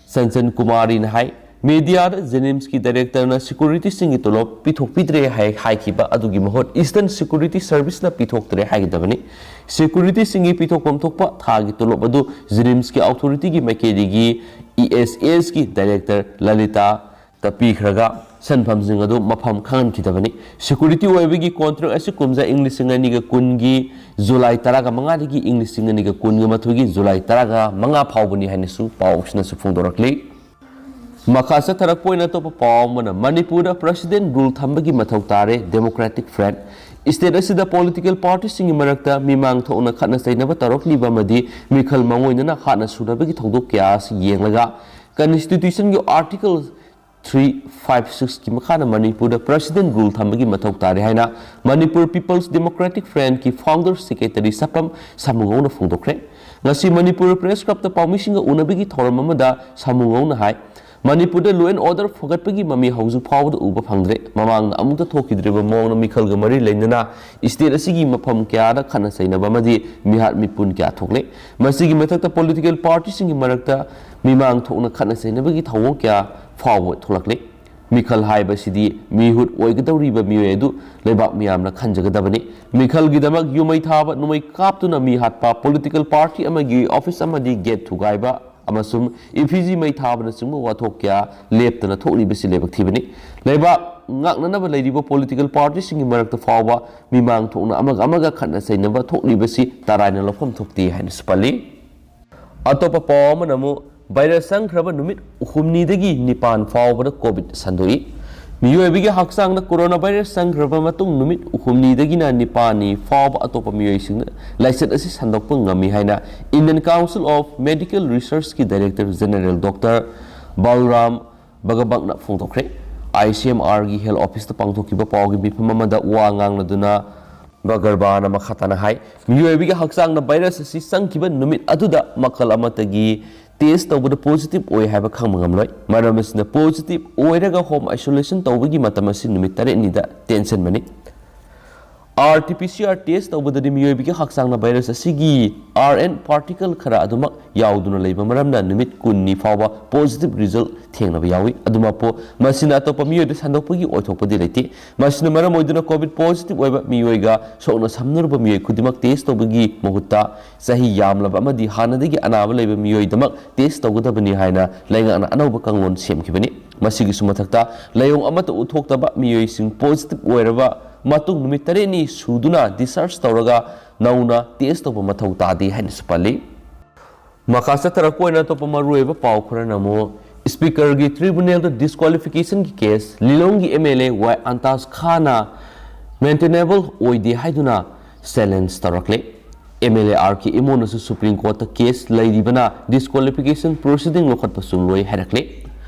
ꯁꯟꯖꯟ ꯀꯨꯃꯥꯔꯤꯅ ꯍꯥꯏ, mediaꯗ JNIMSꯀꯤ directorꯅ securityꯁꯤꯡꯒꯤ ꯇꯣꯂꯣꯞ ꯄꯤꯊꯣꯛꯄꯤꯗ꯭ꯔꯦ ꯍꯥꯏ-, ꯍꯥꯏꯈꯤꯕ ꯑꯗꯨꯒꯤ ꯃꯍꯨꯠ Eastern Security Serviceꯅ ꯄꯤꯊꯣꯛꯇ꯭ꯔꯦ ꯍꯥꯏꯒꯗꯕꯅꯤ꯫ Securityꯁꯤꯡꯒꯤ ꯄꯤꯊꯣꯛꯐꯝ ꯊꯣꯛꯄ ꯊꯥꯒꯤ ꯇꯣꯂꯣꯞ ꯑꯗꯨ JNIMSꯀꯤ authorityꯒꯤ ꯃꯥꯏꯀꯩꯗꯒꯤ ESSꯀꯤ director ꯂꯂꯤꯇꯥ ꯇ ꯄꯤꯈ꯭ꯔꯒ ꯁꯦꯟꯐꯝꯁꯤꯡ ꯑꯗꯨ ꯃꯐꯝ ꯈꯪꯍꯟꯈꯤꯗꯕꯅꯤ꯫ Security ꯑꯣꯏꯕꯒꯤ contract ꯑꯁꯤ ꯀꯨꯝꯖꯥ ꯏꯪ ꯂꯤꯁꯤꯡ ꯑꯅꯤꯒ ꯀꯨꯟꯒꯤ ꯖꯨꯂꯥꯏ ꯇꯔꯥꯒ ꯃꯉꯥꯗꯒꯤ ꯏꯪ ꯂꯤꯁꯤꯡ ꯑꯅꯤꯒ ꯀꯨꯟꯒ ꯃꯥꯊꯣꯏꯒꯤ ꯖꯨꯂꯥꯏ ꯇꯔꯥꯒ ꯃꯉꯥ ꯐꯥꯎꯕꯅꯤ ꯍꯥꯏꯅꯁꯨ ꯄꯥꯎ ꯑꯁꯤꯅꯁꯨ ꯐꯣꯡꯗꯣꯔꯛꯂꯤ꯫ ꯃꯈꯥ ꯆꯠꯊꯔꯛꯄ ꯑꯣꯏꯅ ꯑꯇꯣꯞꯄ ꯄꯥꯎ ꯑꯃꯅ, ꯃꯅꯤꯄꯨꯔꯗ President Rule ꯊꯝꯕꯒꯤ ꯃꯊꯧ ꯇꯥꯔꯦ, Democratic Front꯫ State ꯑꯁꯤꯗ political partyꯁꯤꯡꯒꯤ ꯃꯔꯛꯇ ꯃꯤꯃꯥꯡ ꯊꯣꯛꯅ ꯈꯠꯅ ꯆꯩꯅꯕ ꯇꯧꯔꯛꯂꯤꯕ ꯑꯃꯗꯤ ꯃꯤꯈꯜ ꯃꯥꯡꯑꯣꯏꯅꯅ ꯍꯥꯠꯅ ꯁꯨꯅꯕꯒꯤ ꯊꯧꯗꯣꯛ ꯀꯌꯥ ꯑꯁꯤ ꯌꯦꯡꯂꯒ Constitutionꯒꯤ Article three five sixꯀꯤ ꯃꯈꯥꯗ ꯃꯅꯤꯄꯨꯔꯗ President Rule ꯊꯝꯕꯒꯤ ꯃꯊꯧ ꯇꯥꯔꯦ ꯍꯥꯏꯅ Manipur People's Democratic Frontꯀꯤ founder secretary ꯁꯄꯝ ꯁꯥꯃꯨꯉꯧꯅ ꯐꯣꯡꯗꯣꯛꯈ꯭ꯔꯦ꯫ ꯉꯁꯤ ꯃꯅꯤꯄꯨꯔ Press Clubꯇ ꯄꯥꯎꯃꯤꯁꯤꯡꯒ ꯎꯅꯕꯒꯤ ꯊꯧꯔꯝ ꯑꯃꯗ ꯁꯥꯃꯨꯉꯧꯅ ꯍꯥꯏ, ꯃꯅꯤꯄꯨꯔꯗ law and order ꯐꯒꯠꯄꯒꯤ ꯃꯃꯤ ꯍꯧꯖꯤꯛ ꯐꯥꯎꯕꯗ ꯎꯕ ꯐꯪꯗ꯭ꯔꯦ꯫ ꯃꯃꯥꯡꯗ ꯑꯃꯨꯛꯇ ꯊꯣꯛꯈꯤꯗ꯭ꯔꯤꯕ ꯃꯑꯣꯡꯗ ꯃꯤꯈꯜꯒ ꯃꯔꯤ ꯂꯩꯅꯅ state ꯑꯁꯤꯒꯤ ꯃꯐꯝ ꯀꯌꯥꯗ ꯈꯠꯅ ꯆꯩꯅꯕ ꯑꯃꯗꯤ ꯃꯤꯍꯥꯠ ꯃꯤꯄꯨꯟ ꯀꯌꯥ ꯊꯣꯛꯂꯦ꯫ ꯃꯁꯤꯒꯤ ꯃꯊꯛꯇ political partyꯁꯤꯡꯒꯤ ꯃꯔꯛꯇ ꯃꯤꯃꯥꯡ ꯊꯣꯛꯅ ꯈꯠꯅ ꯆꯩꯅꯕꯒꯤ ꯊꯧꯑꯣꯡ ꯀꯌꯥ ꯐꯥꯎꯕ ꯊꯣꯛꯂꯛꯂꯤ꯫ ꯃꯤꯈꯜ ꯍꯥꯏꯕꯁꯤꯗꯤ ꯃꯤꯍꯨꯠ ꯑꯣꯏꯒꯗꯧꯔꯤꯕ ꯃꯤꯑꯣꯏ ꯑꯗꯨ ꯂꯩꯕꯥꯛ ꯃꯤꯌꯥꯝꯅ ꯈꯟꯖꯒꯗꯕꯅꯤ꯫ ꯃꯤꯈꯜꯒꯤꯗꯃꯛ ꯌꯨꯝꯃꯩ ꯊꯥꯕ, ꯅꯣꯡꯃꯩ ꯀꯥꯞꯇꯨꯅ ꯃꯤ ꯍꯥꯠꯄ, political party ꯑꯃꯒꯤ office ꯑꯃꯗꯤ gate ꯊꯨꯒꯥꯏꯕ ꯑꯃꯁꯨꯡ ꯏꯐꯤꯖꯤ ꯃꯩ ꯊꯥꯕꯅꯆꯤꯡꯕ ꯋꯥꯊꯣꯛ ꯀꯌꯥ ꯂꯦꯞꯇꯅ ꯊꯣꯛꯂꯤꯕꯁꯤ ꯂꯥꯏꯕꯛ ꯊꯤꯕꯅꯤ꯫ ꯂꯩꯕꯥꯛ ꯉꯥꯛꯅꯅꯕ ꯂꯩꯔꯤꯕ political partyꯁꯤꯡꯒꯤ ꯃꯔꯛꯇ ꯐꯥꯎꯕ ꯃꯤꯃꯥꯡ ꯊꯣꯛꯅ ꯑꯃꯒ ꯑꯃꯒ ꯈꯠꯅ ꯆꯩꯅꯕ ꯊꯣꯛꯂꯤꯕꯁꯤ ꯇꯔꯥꯏꯅ ꯂꯧꯐꯝ ꯊꯣꯛꯇꯦ ꯍꯥꯏꯅꯁꯨ ꯄꯜꯂꯤ꯫ ꯑꯇꯣꯞꯄ ꯄꯥꯎ ꯑꯃꯅ ꯑꯃꯨꯛ virus ꯆꯪꯈ꯭ꯔꯕ ꯅꯨꯃꯤꯠ ꯍꯨꯝꯅꯤꯗꯒꯤ ꯅꯤꯄꯥꯟ ꯐꯥꯎꯕꯗ COVID ꯁꯟꯗꯣꯛꯏ꯫ ꯃꯤꯑꯣꯏꯕꯒꯤ ꯍꯛꯆꯥꯡꯗ coronavirus ꯆꯪꯈ꯭ꯔꯕ ꯃꯇꯨꯡ ꯅꯨꯃꯤꯠ ꯍꯨꯝꯅꯤꯗꯒꯤꯅ ꯅꯤꯄꯥꯟꯅꯤ ꯐꯥꯎꯕ ꯑꯇꯣꯞꯄ ꯃꯤꯑꯣꯏꯁꯤꯡꯅ ꯂꯥꯏꯆꯠ ꯑꯁꯤ ꯁꯟꯗꯣꯛꯄ ꯉꯝꯃꯤ ꯍꯥꯏꯅ Indian Council of Medical Researchꯀꯤ Director General Doctor Balram ꯕꯒꯕꯛꯅ ꯐꯣꯡꯗꯣꯛꯈ꯭ꯔꯦ꯫ ICMRꯒꯤ health officeꯇ ꯄꯥꯡꯊꯣꯛꯈꯤꯕ ꯄꯥꯎꯒꯤ ꯃꯤꯐꯝ ꯑꯃꯗ ꯋꯥ ꯉꯥꯡꯂꯗꯨꯅ ꯕꯒꯔꯕꯥꯅ ꯃꯈꯥ ꯇꯥꯅ ꯍꯥꯏ, ꯃꯤꯑꯣꯏꯕꯒꯤ ꯍꯛꯆꯥꯡꯅ ꯚꯥꯏꯔꯁ ꯑꯁꯤ ꯆꯪꯈꯤꯕ ꯅꯨꯃꯤꯠ ꯑꯗꯨꯗ ꯃꯈꯜ ꯑꯃꯠꯇꯒꯤ ꯇꯦꯁ ꯇꯧꯕꯗ ꯄꯣꯖꯤꯇꯤꯚ ꯑꯣꯏ ꯍꯥꯏꯕ ꯈꯪꯕ ꯉꯝꯂꯣꯏ꯫ ꯃꯔꯝ ꯑꯁꯤꯅ, ꯄꯣꯖꯤꯇꯤꯚ ꯑꯣꯏꯔꯒ ꯍꯣꯝ ꯑꯥꯏꯁꯣꯂꯦꯁꯟ ꯇꯧꯕꯒꯤ ꯃꯇꯝ ꯑꯁꯤ ꯅꯨꯃꯤꯠ ꯇꯔꯦꯠꯅꯤꯗ ꯇꯦꯟꯁꯤꯟꯕꯅꯤ꯫ R T P C R test ꯇꯧꯕꯗꯗꯤ ꯃꯤꯑꯣꯏꯕꯒꯤ ꯍꯛꯆꯥꯡꯅ ꯚꯥꯏꯔꯁ ꯑꯁꯤꯒꯤ ꯑꯥꯔ ꯑꯦꯟ ꯄꯥꯔꯇꯤꯀꯜ ꯈꯔ ꯑꯗꯨꯃꯛ ꯌꯥꯎꯗꯨꯅ ꯂꯩꯕ ꯃꯔꯝꯅ ꯅꯨꯃꯤꯠ ꯀꯨꯟꯅꯤ ꯐꯥꯎꯕ ꯄꯣꯖꯤꯇꯤꯚ ꯔꯤꯖꯜ ꯊꯦꯡꯅꯕ ꯌꯥꯎꯏ꯫ ꯑꯗꯨꯃꯛꯄꯨ, ꯃꯁꯤꯅ ꯑꯇꯣꯞꯄ ꯃꯤꯑꯣꯏꯗ ꯁꯟꯗꯣꯛꯄꯒꯤ ꯑꯣꯏꯊꯣꯛꯄꯗꯤ ꯂꯩꯇꯦ꯫ ꯃꯁꯤꯅ ꯃꯔꯝ ꯑꯣꯏꯗꯨꯅ ꯀꯣꯚꯤꯗ ꯄꯣꯖꯤꯇꯤꯚ ꯑꯣꯏꯕ ꯃꯤꯑꯣꯏꯒ ꯁꯣꯛꯅ ꯁꯝꯅꯔꯨꯕ ꯃꯤꯑꯣꯏ ꯈꯨꯗꯤꯡꯃꯛ ꯇꯦꯁ ꯇꯧꯕꯒꯤ ꯃꯍꯨꯠꯇ, ꯆꯍꯤ ꯌꯥꯝꯂꯕ ꯑꯃꯗꯤ ꯍꯥꯟꯅꯗꯒꯤ ꯑꯅꯥꯕ ꯂꯩꯕ ꯃꯤꯑꯣꯏꯗꯃꯛ ꯇꯦꯁ ꯇꯧꯒꯗꯕꯅꯤ ꯍꯥꯏꯅ ꯂꯩꯉꯥꯛꯅ ꯑꯅꯧꯕ ꯀꯥꯡꯂꯣꯟ ꯁꯦꯝꯈꯤꯕꯅꯤ꯫ ꯃꯁꯤꯒꯤꯁꯨ ꯃꯊꯛꯇ, ꯂꯥꯏꯑꯣꯡ ꯑꯃꯠꯇ ꯎꯠꯊꯣꯛꯇꯕ ꯃꯤꯑꯣꯏꯁꯤꯡ ꯄꯣꯖꯤꯇꯤꯚ ꯑꯣꯏꯔꯕ ꯃꯇꯨꯡ ꯅꯨꯃꯤꯠ ꯇꯔꯦꯠꯅꯤ ꯁꯨꯗꯨꯅ ꯗꯤꯁꯆꯥꯔꯖ ꯇꯧꯔꯒ ꯅꯧꯅ ꯇꯦꯁ ꯇꯧꯕ ꯃꯊꯧ ꯇꯥꯗꯦ ꯍꯥꯏꯅꯁꯨ ꯄꯜꯂꯤ꯫ ꯃꯈꯥ ꯆꯠꯊꯔꯛꯄ ꯑꯣꯏꯅ ꯑꯇꯣꯞꯄ ꯃꯔꯨꯑꯣꯏꯕ ꯄꯥꯎ ꯈꯔꯅ ꯑꯃꯨꯛ, ꯁ꯭ꯄꯤꯀꯔꯒꯤ ꯇ꯭ꯔꯤꯕꯨꯅꯦꯜꯗ ꯗꯤꯁꯀ꯭ꯋꯥꯂꯤꯐꯤꯀꯦꯁꯟꯒꯤ ꯀꯦꯁ, ꯂꯤꯂꯣꯡꯒꯤ M L A Y Antaz ꯈꯥꯟꯅ ꯃꯦꯟꯇꯦꯅꯦꯕꯜ ꯑꯣꯏꯗꯦ ꯍꯥꯏꯗꯨꯅ ꯆꯦꯂꯦꯟꯖ ꯇꯧꯔꯛꯂꯦ꯫ M L A R K ꯏꯃꯣꯅꯁꯨ ꯁꯨꯄ꯭ꯔꯤꯝ ꯀꯣꯔꯠꯇ ꯀꯦꯁ ꯂꯩꯔꯤꯕꯅ ꯗꯤꯁꯀ꯭ꯋꯥꯂꯤꯐꯤꯀꯦꯁꯟ ꯄ꯭ꯔꯣꯁꯤꯗꯤꯡ ꯂꯧꯈꯠꯄꯁꯨ ꯂꯣꯏ ꯍꯥꯏꯔꯛꯂꯦ꯫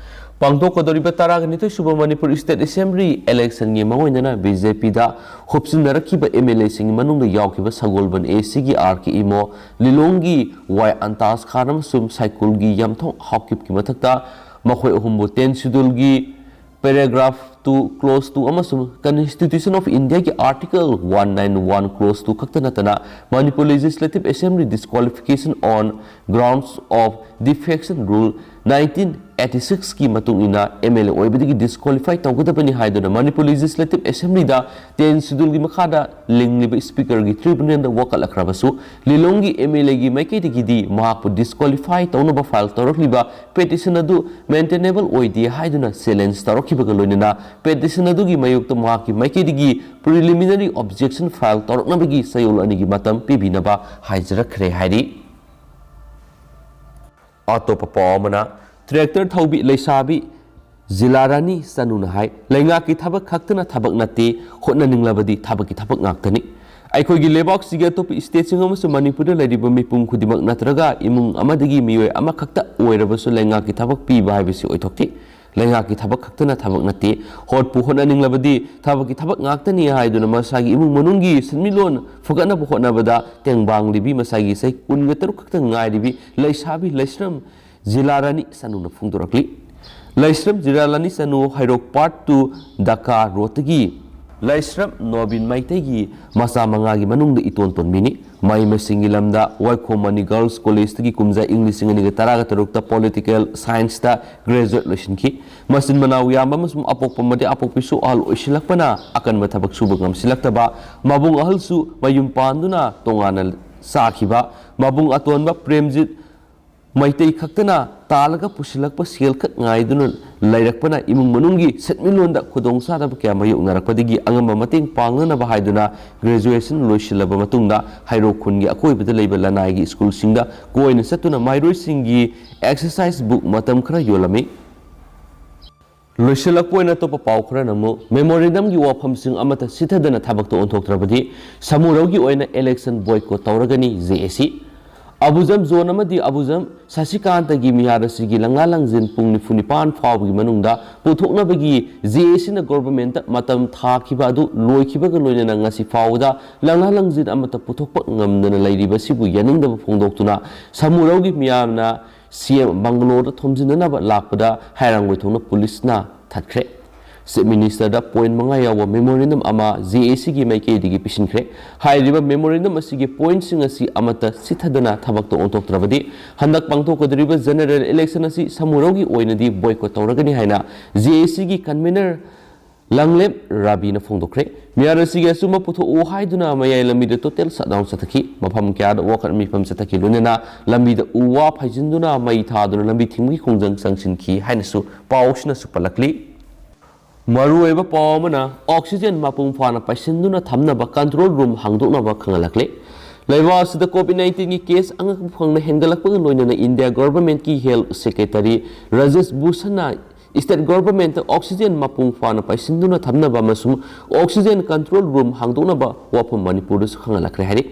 ꯄꯥꯡꯊꯣꯛꯀꯗꯧꯔꯤꯕ ꯇꯔꯥꯒ ꯅꯤꯊꯣꯏ ꯁꯨꯕ ꯃꯅꯤꯄꯨꯔ ꯁ꯭ꯇꯦꯠ ꯑꯦꯁꯦꯝꯕ꯭ꯂꯤ ꯏꯂꯦꯛꯁꯟꯒꯤ ꯃꯥꯡꯑꯣꯏꯅꯅ ꯕꯤ ꯖꯦ ꯄꯤꯗ ꯍꯨꯞꯆꯤꯟꯅꯔꯛꯈꯤꯕ ꯑꯦꯝ ꯑꯦꯜ ꯑꯦꯁꯤꯡꯒꯤ ꯃꯅꯨꯡꯗ ꯌꯥꯎꯈꯤꯕ ꯁꯒꯣꯜꯕꯟ ꯑꯦ ꯁꯤꯒꯤ ꯑꯥꯔ ꯀꯦ ꯏꯃꯣ, ꯂꯤꯂꯣꯡꯒꯤ ꯋꯥꯏ ꯑꯟꯇꯥꯖ ꯈꯥꯟ ꯑꯃꯁꯨꯡ ꯁꯥꯏꯀꯨꯜꯒꯤ ꯌꯥꯝꯊꯣꯡ ꯍꯥꯎꯀꯤꯞꯀꯤ ꯃꯊꯛꯇ ꯃꯈꯣꯏ ꯑꯍꯨꯝꯕꯨ ꯇꯦꯟ ꯁꯦꯗꯨꯜꯒꯤ ꯄꯦꯔꯥꯒ꯭ꯔꯥꯐ ꯇꯨ, ꯀ꯭ꯂꯣꯖ ꯇꯨ ꯑꯃꯁꯨꯡ ꯀꯟꯁꯇꯤꯇ꯭ꯌꯨꯁꯟ ꯑꯣꯐ ꯏꯟꯗꯤꯌꯥꯒꯤ article one nine one, clause two ꯈꯛꯇ ꯅꯠꯇꯅ Manipur Legislative Assembly Disqualification on Grounds of Defection Rule nineteen eighty six ꯀꯤ ꯃꯇꯨꯡ ꯏꯟꯅ ꯑꯦꯝ ꯑꯦꯜ ꯑꯦ ꯑꯣꯏꯕꯗꯒꯤ ꯗꯤꯁꯀ꯭ꯋꯥꯂꯤꯐꯥꯏ ꯇꯧꯒꯗꯕꯅꯤ ꯍꯥꯏꯗꯨꯅ ꯃꯅꯤꯄꯨꯔ ꯂꯦꯖꯤꯁꯂꯦꯇꯤꯚ ꯑꯦꯁꯦꯝꯕ꯭ꯂꯤꯗ ꯇꯦꯟ ꯁꯦꯗꯨꯜꯒꯤ ꯃꯈꯥꯗ ꯂꯤꯡꯂꯤꯕ ꯁ꯭ꯄꯤꯀꯔꯒꯤ ꯇ꯭ꯔꯤꯕꯨꯅꯦꯜꯗ ꯋꯥꯀꯠꯂꯛꯈ꯭ꯔꯕꯁꯨ, ꯂꯤꯂꯣꯡꯒꯤ ꯑꯦꯝ ꯑꯦꯜ ꯑꯦꯒꯤ ꯃꯥꯏꯀꯩꯗꯒꯤꯗꯤ ꯃꯍꯥꯛꯄꯨ ꯗꯤꯁꯀ꯭ꯋꯥꯂꯤꯐꯥꯏ ꯇꯧꯅꯕ ꯐꯥꯏꯜ ꯇꯧꯔꯛꯂꯤꯕ ꯄꯦꯇꯤꯁꯟ ꯑꯗꯨ ꯃꯦꯟꯇꯦꯅꯦꯕꯜ ꯑꯣꯏꯗꯦ ꯍꯥꯏꯗꯨꯅ ꯆꯦꯂꯦꯟꯖ ꯇꯧꯔꯛꯈꯤꯕꯒ ꯂꯣꯏꯅꯅ ꯄꯦꯇꯤꯁꯟ ꯑꯗꯨꯒꯤ ꯃꯥꯌꯣꯛꯇ ꯃꯍꯥꯛꯀꯤ ꯃꯥꯏꯀꯩꯗꯒꯤ ꯄ꯭ꯔꯤꯂꯤꯃꯤꯅꯔꯤ ꯑꯣꯕꯖꯦꯛꯁꯟ ꯐꯥꯏꯜ ꯇꯧꯔꯛꯅꯕꯒꯤ ꯆꯌꯣꯜ ꯑꯅꯤꯒꯤ ꯃꯇꯝ ꯄꯤꯕꯤꯅꯕ ꯍꯥꯏꯖꯔꯛꯈ꯭ꯔꯦ ꯍꯥꯏꯔꯤ꯫ ꯑꯇꯣꯞꯄ ꯄꯥꯎ ꯑꯃꯅ, ꯇ꯭ꯔꯦꯛꯇꯔ ꯊꯧꯕꯤ ꯂꯩꯁꯥꯕꯤ ꯖꯤꯂꯥꯔꯥꯅꯤ ꯆꯅꯨꯅ ꯍꯥꯏ, ꯂꯩꯉꯥꯛꯀꯤ ꯊꯕꯛ ꯈꯛꯇꯅ ꯊꯕꯛ ꯅꯠꯇꯦ, ꯍꯣꯠꯅꯅꯤꯡꯂꯕꯗꯤ ꯊꯕꯛꯀꯤ ꯊꯕꯛ ꯉꯥꯛꯇꯅꯤ꯫ ꯑꯩꯈꯣꯏꯒꯤ ꯂꯩꯕꯥꯛꯁꯤꯒꯤ ꯑꯇꯣꯞꯄ ꯁ꯭ꯇꯦꯠꯁꯤꯡ ꯑꯃꯁꯨꯡ ꯃꯅꯤꯄꯨꯔꯗ ꯂꯩꯔꯤꯕ ꯃꯤꯄꯨꯝ ꯈꯨꯗꯤꯡꯃꯛ ꯅꯠꯇ꯭ꯔꯒ ꯏꯃꯨꯡ ꯑꯃꯗꯒꯤ ꯃꯤꯑꯣꯏ ꯑꯃꯈꯛꯇ ꯑꯣꯏꯔꯕꯁꯨ ꯂꯩꯉꯥꯛꯀꯤ ꯊꯕꯛ ꯄꯤꯕ ꯍꯥꯏꯕꯁꯤ ꯑꯣꯏꯊꯣꯛꯇꯦ꯫ ꯂꯩꯉꯥꯛꯀꯤ ꯊꯕꯛ ꯈꯛꯇꯅ ꯊꯕꯛ ꯅꯠꯇꯦ, ꯍꯣꯠꯄꯨ ꯍꯣꯠꯅꯅꯤꯡꯂꯕꯗꯤ ꯊꯕꯛꯀꯤ ꯊꯕꯛ ꯉꯥꯛꯇꯅꯤ ꯍꯥꯏꯗꯨꯅ ꯃꯁꯥꯒꯤ ꯏꯃꯨꯡ ꯃꯅꯨꯡꯒꯤ ꯁꯦꯟꯃꯤꯠꯂꯣꯟ ꯐꯒꯠꯅꯕ ꯍꯣꯠꯅꯕꯗ ꯇꯦꯡꯕꯥꯡꯂꯤꯕꯤ ꯃꯁꯥꯒꯤ ꯆꯍꯤ ꯀꯨꯟꯒ ꯇꯔꯨꯛ ꯈꯛꯇ ꯉꯥꯏꯔꯤꯕꯤ ꯂꯩꯁꯥꯕꯤ ꯂꯩꯁ꯭ꯔꯝ ꯖꯤꯂꯥꯔꯥꯅꯤ ꯆꯅꯨꯅ ꯐꯣꯡꯗꯣꯔꯛꯂꯤ꯫ ꯂꯩꯁ꯭ꯔꯝ ꯖꯤꯂꯥꯔꯥꯅꯤ ꯆꯅꯨ, ꯍꯩꯔꯣꯛ ꯄꯥꯔꯠ ꯇꯨ ꯗꯀꯥ ꯔꯣꯗꯇꯒꯤ ꯂꯩꯁ꯭ꯔꯝ ꯅꯣꯕꯤꯟ ꯃꯩꯇꯩꯒꯤ ꯃꯆꯥ ꯃꯉꯥꯒꯤ ꯃꯅꯨꯡꯗ ꯏꯇꯣꯟ ꯇꯣꯟꯕꯤꯅꯤ꯫ ꯃꯍꯩ ꯃꯁꯤꯡꯒꯤ ꯂꯝꯗ ꯋꯥꯏꯈꯣꯝ ꯃꯅꯤ ꯒꯔꯜꯁ ꯀꯣꯂꯦꯖꯇꯒꯤ ꯀꯨꯝꯖꯥ ꯏꯪ ꯂꯤꯁꯤꯡ ꯑꯅꯤꯒ ꯇꯔꯥꯒ ꯇꯔꯨꯛꯇ ꯄꯣꯂꯤꯇꯤꯀꯦꯜ ꯁꯥꯏꯟꯁꯇ ꯒ꯭ꯔꯦꯖꯨꯋꯦꯠ ꯂꯣꯏꯁꯤꯟꯈꯤ꯫ ꯃꯆꯤꯟ ꯃꯅꯥꯎ ꯌꯥꯝꯕ ꯑꯃꯁꯨꯡ ꯑꯄꯣꯛꯄ ꯑꯃꯗꯤ ꯑꯄꯣꯛꯄꯤꯁꯨ ꯑꯍꯜ ꯑꯣꯏꯁꯤꯜꯂꯛꯄꯅ ꯑꯀꯟꯕ ꯊꯕꯛ ꯁꯨꯕ ꯉꯝꯁꯤꯜꯂꯛꯇꯕ, ꯃꯕꯨꯡ ꯑꯍꯜꯁꯨ ꯃꯌꯨꯝ ꯄꯥꯟꯗꯨꯅ ꯇꯣꯉꯥꯟꯅ ꯆꯥꯈꯤꯕ, ꯃꯕꯨꯡ ꯑꯇꯣꯟꯕ ꯄ꯭ꯔꯦꯝꯖꯤꯠ ꯃꯩꯇꯩ ꯈꯛꯇꯅ ꯇꯥꯜꯂꯒ ꯄꯨꯁꯤꯜꯂꯛꯄ ꯁꯦꯜ ꯈꯛ ꯉꯥꯏꯗꯨꯅ ꯂꯩꯔꯛꯄꯅ ꯏꯃꯨꯡ ꯃꯅꯨꯡꯒꯤ ꯁꯦꯟꯃꯤꯠꯂꯣꯟꯗ ꯈꯨꯗꯣꯡꯆꯥꯗꯕ ꯀꯌꯥ ꯃꯥꯌꯣꯛꯅꯔꯛꯄꯗꯒꯤ ꯑꯉꯝꯕ ꯃꯇꯦꯡ ꯄꯥꯡꯅꯅꯕ ꯍꯥꯏꯗꯨꯅ ꯒ꯭ꯔꯦꯖꯨꯑꯦꯁꯟ ꯂꯣꯏꯁꯤꯜꯂꯕ ꯃꯇꯨꯡꯗ ꯍꯩꯔꯣꯛ ꯈꯨꯟꯒꯤ ꯑꯀꯣꯏꯕꯗ ꯂꯩꯕ ꯂꯅꯥꯏꯒꯤ ꯁ꯭ꯀꯨꯜꯁꯤꯡꯗ ꯀꯣꯏꯅ ꯆꯠꯇꯨꯅ ꯃꯍꯩꯔꯣꯏꯁꯤꯡꯒꯤ ꯑꯦꯛꯁꯔꯁꯥꯏꯁ ꯕꯨꯛ ꯃꯇꯝ ꯈꯔ ꯌꯣꯜꯂꯝꯃꯤ꯫ ꯂꯣꯏꯁꯤꯜꯂꯛꯄ ꯑꯣꯏꯅ ꯑꯇꯣꯞꯄ ꯄꯥꯎ ꯈꯔꯅ ꯑꯃꯨꯛ ꯃꯦꯃꯣꯔꯦꯟꯗꯝꯒꯤ ꯋꯥꯐꯝꯁꯤꯡ ꯑꯃꯠꯇ ꯆꯤꯊꯗꯅ ꯊꯕꯛꯇ ꯑꯣꯟꯊꯣꯛꯇ꯭ꯔꯕꯗꯤ ꯁꯃꯨꯔꯧꯒꯤ ꯑꯣꯏꯅ ꯏꯂꯦꯛꯁꯟ ꯕꯣꯏꯀꯣꯠ ꯇꯧꯔꯒꯅꯤ, ꯖꯦ ꯑꯦ ꯁꯤ꯫ ꯑꯕꯨꯖꯝ ꯖꯣꯟ ꯑꯃꯗꯤ ꯑꯕꯨꯖꯝ ꯁꯁꯤꯀꯥꯟꯇꯒꯤ ꯃꯤꯍꯥꯔ ꯑꯁꯤꯒꯤ ꯂꯪꯂꯥ ꯂꯪꯖꯤꯟ ꯄꯨꯡ ꯅꯤꯐꯨ ꯅꯤꯄꯥꯟ ꯐꯥꯎꯕꯒꯤ ꯃꯅꯨꯡꯗ ꯄꯨꯊꯣꯛꯅꯕꯒꯤ ꯖꯦ ꯑꯦ ꯁꯤꯅ ꯒꯣꯚꯔꯟꯃꯦꯟꯠꯇ ꯃꯇꯝ ꯊꯥꯈꯤꯕ ꯑꯗꯨ ꯂꯣꯏꯈꯤꯕꯒ ꯂꯣꯏꯅꯅ ꯉꯁꯤ ꯐꯥꯎꯕꯗ ꯂꯪꯂꯥ ꯂꯪꯖꯤꯟ ꯑꯃꯠꯇ ꯄꯨꯊꯣꯛꯄ ꯉꯝꯗꯅ ꯂꯩꯔꯤꯕ ꯑꯁꯤꯕꯨ ꯌꯥꯅꯤꯡꯗꯕ ꯐꯣꯡꯗꯣꯛꯇꯨꯅ ꯁꯃꯨꯔꯧꯒꯤ ꯃꯤꯌꯥꯝꯅ ꯁꯤ ꯑꯦꯝ ꯕꯪꯒꯂꯣꯔꯗ ꯊꯣꯝꯖꯤꯟꯅꯅꯕ ꯂꯥꯛꯄꯗ ꯍꯩꯔꯥꯡꯒꯣꯏ ꯊꯣꯡꯅ ꯄꯨꯂꯤꯁꯅ ꯊꯠꯈ꯭ꯔꯦ꯫ ꯆꯤꯐ ꯃꯤꯅꯤꯁꯇꯔꯗ ꯄꯣꯏꯟꯠ ꯃꯉꯥ ꯌꯥꯎꯕ ꯃꯦꯃꯣꯔꯦꯟꯗꯝ ꯑꯃ ꯖꯦ ꯑꯦ ꯁꯤꯒꯤ ꯃꯥꯏꯀꯩꯗꯒꯤ ꯄꯤꯁꯤꯟꯈ꯭ꯔꯦ꯫ ꯍꯥꯏꯔꯤꯕ ꯃꯦꯃꯣꯔꯦꯟꯗꯝ ꯑꯁꯤꯒꯤ ꯄꯣꯏꯟꯠꯁꯤꯡ ꯑꯁꯤ ꯑꯃꯠꯇ ꯆꯤꯊꯗꯅ ꯊꯕꯛꯇ ꯑꯣꯟꯊꯣꯛꯇ꯭ꯔꯕꯗꯤ ꯍꯟꯗꯛ ꯄꯥꯡꯊꯣꯛꯀꯗꯧꯔꯤꯕ ꯖꯦꯅꯔꯦꯜ ꯏꯂꯦꯛꯁꯟ ꯑꯁꯤ ꯁꯃꯨꯔꯧꯒꯤ ꯑꯣꯏꯅꯗꯤ ꯕꯣꯏꯀꯣꯠ ꯇꯧꯔꯒꯅꯤ ꯍꯥꯏꯅ ꯖꯦ ꯑꯦ ꯁꯤꯒꯤ ꯀꯟꯚꯦꯅꯔ ꯂꯪꯂꯦꯞ ꯔꯥꯕꯤꯅ ꯐꯣꯡꯗꯣꯛꯈ꯭ꯔꯦ꯫ ꯃꯤꯍꯥꯔ ꯑꯁꯤꯒꯤ ꯑꯆꯨꯝꯕ ꯄꯨꯊꯣꯛꯎ ꯍꯥꯏꯗꯨꯅ ꯃꯌꯥꯏ ꯂꯝꯕꯤꯗ ꯇꯣꯇꯦꯜ ꯁꯠꯗꯥꯎꯟ ꯆꯠꯊꯈꯤ꯫ ꯃꯐꯝ ꯀꯌꯥꯗ ꯋꯥꯀꯠ ꯃꯤꯐꯝ ꯆꯠꯊꯈꯤ, ꯂꯣꯏꯅꯅ ꯂꯝꯕꯤꯗ ꯎ ꯋꯥ ꯐꯩꯖꯤꯟꯗꯨꯅ ꯃꯩ ꯊꯥꯗꯨꯅ ꯂꯝꯕꯤ ꯊꯤꯡꯕꯒꯤ ꯈꯣꯡꯖꯪ ꯆꯪꯁꯤꯟꯈꯤ ꯍꯥꯏꯅꯁꯨ ꯄꯥꯎꯁꯤꯅꯁꯨ ꯄꯜꯂꯛꯂꯤ꯫ ꯃꯔꯨꯑꯣꯏꯕ ꯄꯥꯎ ꯑꯃꯅ ꯑꯣꯛꯁꯤꯖꯦꯟ ꯃꯄꯨꯡ ꯐꯥꯅ ꯄꯩꯁꯤꯟꯗꯨꯅ ꯊꯝꯅꯕ ꯀꯟꯇ꯭ꯔꯣꯜ ꯔꯨꯝ ꯍꯥꯡꯗꯣꯛꯅꯕ ꯈꯪꯍꯜꯂꯛꯂꯦ꯫ ꯂꯩꯕꯥꯛ ꯑꯁꯤꯗ ꯀꯣꯚꯤꯗ ꯅꯥꯏꯟꯇꯤꯟꯒꯤ ꯀꯦꯁ ꯑꯉꯛꯄ ꯐꯪꯅ ꯍꯦꯟꯒꯠꯂꯛꯄꯒ ꯂꯣꯏꯅꯅ ꯏꯟꯗꯤꯌꯥ ꯒꯣꯚꯔꯟꯃꯦꯟꯠꯀꯤ ꯍꯦꯜꯊ ꯁꯦꯀ꯭ꯔꯦꯇꯔꯤ ꯔꯥꯖꯦꯁ ꯚꯨꯁꯟꯅ ꯁ꯭ꯇꯦꯠ ꯒꯣꯚꯔꯟꯃꯦꯟꯠꯇ ꯑꯣꯛꯁꯤꯖꯦꯟ ꯃꯄꯨꯡ ꯐꯥꯅ ꯄꯩꯁꯤꯟꯗꯨꯅ ꯊꯝꯅꯕ ꯑꯃꯁꯨꯡ ꯑꯣꯛꯁꯤꯖꯦꯟ ꯀꯟꯇ꯭ꯔꯣꯜ ꯔꯨꯝ ꯍꯥꯡꯗꯣꯛꯅꯕ ꯋꯥꯐꯝ ꯃꯅꯤꯄꯨꯔꯗꯁꯨ ꯈꯪꯍꯜꯂꯛꯈ꯭ꯔꯦ ꯍꯥꯏꯔꯤ꯫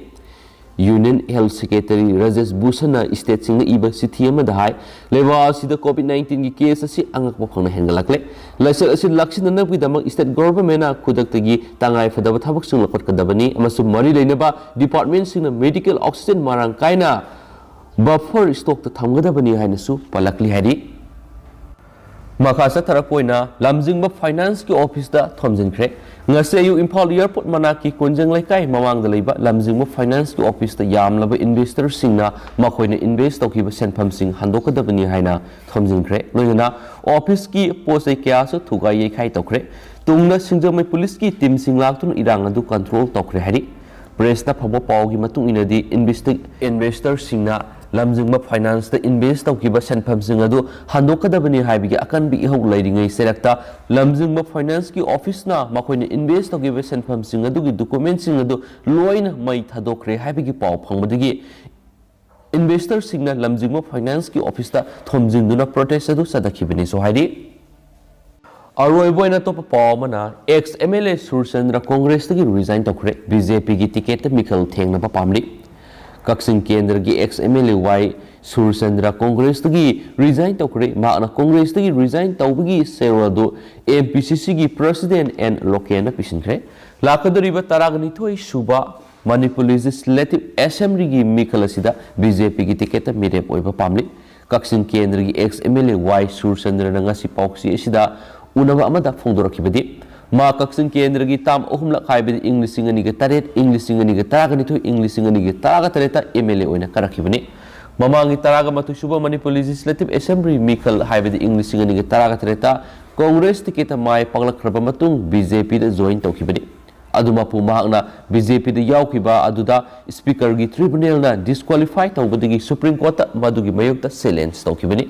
Union Health Secretary Rajesh Bhushanꯅ stateꯁꯤꯡꯗ ꯏꯕ ꯆꯤꯊꯤ ꯑꯃꯗ ꯍꯥꯏ, ꯂꯩꯕꯥꯛ ꯑꯁꯤꯗ COVID nineteenꯒꯤ case ꯑꯁꯤ ꯑꯉꯛꯄ ꯐꯪꯅ ꯍꯦꯟꯒꯠꯂꯛꯂꯦ꯫ ꯂꯥꯏꯆꯠ ꯑꯁꯤ ꯂꯥꯛꯁꯤꯟꯅꯅꯕꯒꯤꯗꯃꯛ state governmentꯅ ꯈꯨꯗꯛꯇꯒꯤ ꯇꯉꯥꯏ ꯐꯗꯕ ꯊꯕꯛꯁꯤꯡ ꯂꯧꯈꯠꯀꯗꯕꯅꯤ ꯑꯃꯁꯨꯡ ꯃꯔꯤ ꯂꯩꯅꯕ departmentꯁꯤꯡꯅ medical oxygen ꯃꯔꯥꯡ ꯀꯥꯏꯅ buffer stockꯇ ꯊꯝꯒꯗꯕꯅꯤ ꯍꯥꯏꯅꯁꯨ ꯄꯜꯂꯛꯂꯤ ꯍꯥꯏꯔꯤ꯫ ꯃꯈꯥ ꯆꯠꯊꯔꯛꯄ ꯑꯣꯏꯅ ꯂꯝꯖꯤꯡꯕ Financeꯀꯤ officeꯇ ꯊꯣꯝꯖꯤꯟꯈ꯭ꯔꯦ꯫ ꯉꯁꯤ ꯑꯌꯨꯛ ꯏꯝꯐꯥꯜ airport ꯃꯅꯥꯛꯀꯤ ꯀꯣꯟꯖꯦꯡ ꯂꯩꯀꯥꯏ ꯃꯃꯥꯡꯗ ꯂꯩꯕ ꯂꯝꯖꯤꯡꯕ Financeꯀꯤ officeꯇ ꯌꯥꯝꯂꯕ investorꯁꯤꯡꯅ ꯃꯈꯣꯏꯅ invest ꯇꯧꯈꯤꯕ ꯁꯦꯟꯐꯝꯁꯤꯡ ꯍꯟꯗꯣꯛꯀꯗꯕꯅꯤ ꯍꯥꯏꯅ ꯊꯣꯝꯖꯤꯟꯈ꯭ꯔꯦ꯫ ꯂꯣꯏꯅꯅ officeꯀꯤ ꯄꯣꯠ ꯆꯩ ꯀꯌꯥꯁꯨ ꯊꯨꯒꯥꯏ ꯌꯩꯈꯥꯏ ꯇꯧꯈ꯭ꯔꯦ꯫ ꯇꯨꯡꯗ ꯁꯤꯡꯖꯃꯩ policeꯀꯤ teamꯁꯤꯡ ꯂꯥꯛꯇꯨꯅ ꯏꯔꯥꯡ ꯑꯗꯨ control ꯇꯧꯈ꯭ꯔꯦ ꯍꯥꯏꯔꯤ꯫ Pressꯇ ꯐꯪꯕ ꯄꯥꯎꯒꯤ ꯃꯇꯨꯡ ꯏꯟꯅꯗꯤ, investi-, investorꯁꯤꯡꯅ ꯂꯝꯖꯤꯡꯕ Financeꯇ invest ꯇꯧꯈꯤꯕ ꯁꯦꯟꯐꯝꯁꯤꯡ ꯑꯗꯨ ꯍꯟꯗꯣꯛꯀꯗꯕꯅꯤ ꯍꯥꯏꯕꯒꯤ ꯑꯀꯟꯕ ꯏꯍꯧ ꯂꯩꯔꯤꯉꯩ ꯆꯩꯔꯛꯇ, ꯂꯝꯖꯤꯡꯕ Financeꯀꯤ officeꯅ ꯃꯈꯣꯏꯅ invest ꯇꯧꯈꯤꯕ ꯁꯦꯟꯐꯝꯁꯤꯡ ꯑꯗꯨꯒꯤ documentꯁꯤꯡ ꯑꯗꯨ ꯂꯣꯏꯅ ꯃꯩ ꯊꯥꯗꯣꯛꯈ꯭ꯔꯦ ꯍꯥꯏꯕꯒꯤ ꯄꯥꯎ ꯐꯪꯕꯗꯒꯤ, investorꯁꯤꯡꯅ ꯂꯝꯖꯤꯡꯕ Financeꯀꯤ officeꯇ ꯊꯣꯝꯖꯤꯟꯗꯨꯅ protest ꯑꯗꯨ ꯆꯠꯊꯈꯤꯕꯅꯤꯁꯨ ꯍꯥꯏꯔꯤ꯫ ꯑꯔꯣꯏꯕ ꯑꯣꯏꯅ ꯑꯇꯣꯞꯄ ꯄꯥꯎ ꯑꯃꯅ, ex MLA ꯁꯨꯔꯆꯟꯗ꯭ꯔ Congressꯇꯒꯤ resign ꯇꯧꯈ꯭ꯔꯦ꯫ BJPꯒꯤ ticketꯇ ꯃꯤꯈꯜ ꯊꯦꯡꯅꯕ ꯄꯥꯝꯂꯤ꯫ ꯀꯛꯆꯤꯡ ꯀꯦꯟꯗ꯭ꯔꯒꯤ ex MLA ꯋꯥꯏ ꯁꯨꯔꯆꯟꯗ꯭ꯔ Congressꯇꯒꯤ resign ꯇꯧꯈ꯭ꯔꯦ꯫ ꯃꯍꯥꯛꯅ Congressꯇꯒꯤ resign ꯇꯧꯕꯒꯤ ꯆꯦꯔꯣꯜ ꯑꯗꯨ MPCCꯒꯤ President ꯑꯦꯟ ꯂꯣꯀꯦꯟꯅ ꯄꯤꯁꯤꯟꯈ꯭ꯔꯦ꯫ ꯂꯥꯛꯀꯗꯧꯔꯤꯕ ꯇꯔꯥꯒ ꯅꯤꯊꯣꯏ ꯁꯨꯕ ꯃꯅꯤꯄꯨꯔ Legislative Assemblyꯒꯤ ꯃꯤꯈꯜ ꯑꯁꯤꯗ BJPꯒꯤ ticketꯇ ꯃꯤꯔꯦꯞ ꯑꯣꯏꯕ ꯄꯥꯝꯂꯤ꯫ ꯀꯛꯆꯤꯡ ꯀꯦꯟꯗ꯭ꯔꯒꯤ ex MLA ꯋꯥꯏ ꯁꯨꯔꯆꯟꯗ꯭ꯔꯅ ꯉꯁꯤ ꯄꯥꯎꯆꯦ ꯑꯁꯤꯗ ꯎꯅꯕ ꯑꯃꯗ ꯐꯣꯡꯗꯣꯔꯛꯈꯤꯕꯗꯤ, ꯃꯍꯥꯛ ꯀꯛꯆꯤꯡ ꯀꯦꯟꯗ꯭ꯔꯒꯤ term ꯑꯍꯨꯝꯂꯛ, ꯍꯥꯏꯕꯗꯤ ꯏꯪ ꯂꯤꯁꯤꯡ ꯑꯅꯤꯒ ꯇꯔꯦꯠ, ꯏꯪ ꯂꯤꯁꯤꯡ ꯑꯅꯤꯒ ꯇꯔꯥꯒ ꯅꯤꯊꯣꯏ, ꯏꯪ ꯂꯤꯁꯤꯡ ꯑꯅꯤꯒ ꯇꯔꯥꯒ ꯇꯔꯦꯠꯇ MLA ꯑꯣꯏꯅ ꯀꯥꯔꯛꯈꯤꯕꯅꯤ꯫ ꯃꯃꯥꯡꯒꯤ ꯇꯔꯥꯒ ꯃꯥꯊꯣꯏ ꯁꯨꯕ ꯃꯅꯤꯄꯨꯔ Legislative Assembly ꯃꯤꯈꯜ, ꯍꯥꯏꯕꯗꯤ ꯏꯪ ꯂꯤꯁꯤꯡ ꯑꯅꯤꯒ ꯇꯔꯥꯒ ꯇꯔꯦꯠꯇ Congress ticketꯇ ꯃꯥꯏ ꯄꯥꯛꯂꯛꯈ꯭ꯔꯕ ꯃꯇꯨꯡ BJPꯗ join ꯇꯧꯈꯤꯕꯅꯤ꯫ ꯑꯗꯨꯃꯛꯄꯨ, ꯃꯍꯥꯛꯅ BJPꯗ ꯌꯥꯎꯈꯤꯕ ꯑꯗꯨꯗ Speakerꯒꯤ tribunalꯅ disqualify ꯇꯧꯕꯗꯒꯤ Supreme Courtꯇ ꯃꯗꯨꯒꯤ ꯃꯥꯌꯣꯛꯇ challenge ꯇꯧꯈꯤꯕꯅꯤ꯫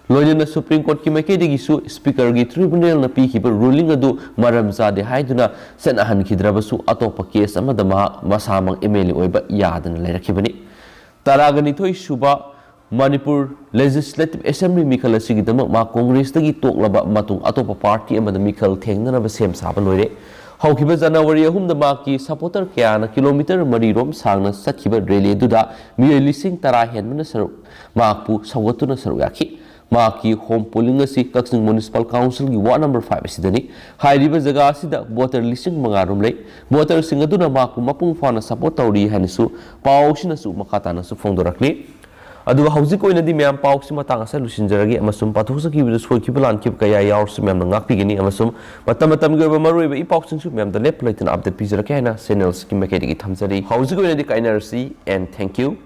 ꯂꯣꯏꯅꯅ Supreme Courtꯀꯤ ꯃꯥꯏꯀꯩꯗꯒꯤꯁꯨ Speakerꯒꯤ tribunalꯅ ꯄꯤꯈꯤꯕ ruling ꯑꯗꯨ ꯃꯔꯝ ꯆꯥꯗꯦ ꯍꯥꯏꯗꯨꯅ ꯆꯠꯅꯍꯟꯈꯤꯗ꯭ꯔꯕꯁꯨ, ꯑꯇꯣꯞꯄ case ꯑꯃꯗ ꯃꯍꯥꯛ ꯃꯁꯥꯃꯛ MLA ꯑꯣꯏꯕ ꯌꯥꯗꯅ ꯂꯩꯔꯛꯈꯤꯕꯅꯤ꯫ ꯇꯔꯥꯒ ꯅꯤꯊꯣꯏ ꯁꯨꯕ ꯃꯅꯤꯄꯨꯔ Legislative Assembly ꯃꯤꯈꯜ ꯑꯁꯤꯒꯤꯗꯃꯛ ꯃꯍꯥꯛ Congressꯇꯒꯤ ꯇꯣꯛꯂꯕ ꯃꯇꯨꯡ ꯑꯇꯣꯞꯄ party ꯑꯃꯗ ꯃꯤꯈꯜ ꯊꯦꯡꯅꯅꯕ ꯁꯦꯝ ꯁꯥꯕ ꯂꯣꯏꯔꯦ꯫ ꯍꯧꯈꯤꯕ ꯖꯅꯋꯥꯔꯤ ꯑꯍꯨꯝꯗ ꯃꯍꯥꯛꯀꯤ ꯁꯄꯣꯔꯇꯔ ꯀꯌꯥꯅ ꯀꯤꯂꯣꯃꯤꯇꯔ ꯃꯔꯤꯔꯣꯝ ꯁꯥꯡꯅ ꯆꯠꯈꯤꯕ ꯔꯦꯂꯤ ꯑꯗꯨꯗ ꯃꯤꯑꯣꯏ ꯂꯤꯁꯤꯡ ꯇꯔꯥ ꯍꯦꯟꯕꯅ ꯁꯔꯨꯛ, ꯃꯍꯥꯛꯄꯨ ꯁꯧꯒꯠꯇꯨꯅ ꯁꯔꯨꯛ ꯌꯥꯈꯤ꯫ ꯃꯍꯥꯛꯀꯤ ꯍꯣꯝ ꯄꯣꯂꯤꯡ ꯑꯁꯤ ꯀꯛꯆꯤꯡ ꯃ꯭ꯌꯨꯅꯤꯁꯤꯄꯥꯜ ꯀꯥꯎꯟꯁꯤꯜꯒꯤ ꯋꯥꯔꯗ ꯅꯝꯕꯔ ꯐꯥꯏꯚ ꯑꯁꯤꯗꯅꯤ꯫ ꯍꯥꯏꯔꯤꯕ ꯖꯒꯥ ꯑꯁꯤꯗ ꯚꯣꯇꯔ ꯂꯤꯁꯤꯡ ꯃꯉꯥ ꯔꯣꯝ ꯂꯩ꯫ ꯚꯣꯇꯔꯁꯤꯡ ꯑꯗꯨꯅ ꯃꯍꯥꯛꯄꯨ ꯃꯄꯨꯡ ꯐꯥꯅ ꯁꯄꯣꯔꯠ ꯇꯧꯔꯤ ꯍꯥꯏꯅꯁꯨ ꯄꯥꯎ ꯑꯁꯤꯅꯁꯨ ꯃꯈꯥ ꯇꯥꯅꯁꯨ ꯐꯣꯡꯗꯣꯔꯛꯂꯤ꯫ ꯑꯗꯨꯒ ꯍꯧꯖꯤꯛ ꯑꯣꯏꯅꯗꯤ ꯃꯌꯥꯝ ꯄꯥꯎꯁꯤ ꯃꯇꯥꯡ ꯑꯁꯤꯗ ꯂꯣꯏꯁꯤꯟꯖꯔꯒꯦ, ꯑꯃꯁꯨꯡ ꯄꯥꯊꯣꯛꯆꯈꯤꯕꯗ ꯁꯣꯏꯈꯤꯕ ꯂꯥꯟꯈꯤꯕ ꯀꯌꯥ ꯌꯥꯎꯔꯁꯨ ꯃꯌꯥꯝꯅ ꯉꯥꯛꯄꯤꯒꯅꯤ, ꯑꯃꯁꯨꯡ ꯃꯇꯝ ꯃꯇꯝꯒꯤ ꯑꯣꯏꯕ ꯃꯔꯨꯑꯣꯏꯕ ꯏ ꯄꯥꯎꯁꯤꯡꯁꯨ ꯃꯌꯥꯝꯗ ꯂꯦꯞꯄ ꯂꯩꯇꯅ ꯑꯞꯗꯦꯠ ꯄꯤꯖꯔꯛꯀꯦ ꯍꯥꯏꯅ ꯆꯦꯅꯦꯜꯁꯤꯒꯤ ꯃꯥꯏꯀꯩꯗꯒꯤ ꯊꯝꯖꯔꯤ꯫ ꯍꯧꯖꯤꯛ ꯑꯣꯏꯅꯗꯤ ꯀꯥꯏꯅꯔꯁꯤ, and thank you꯫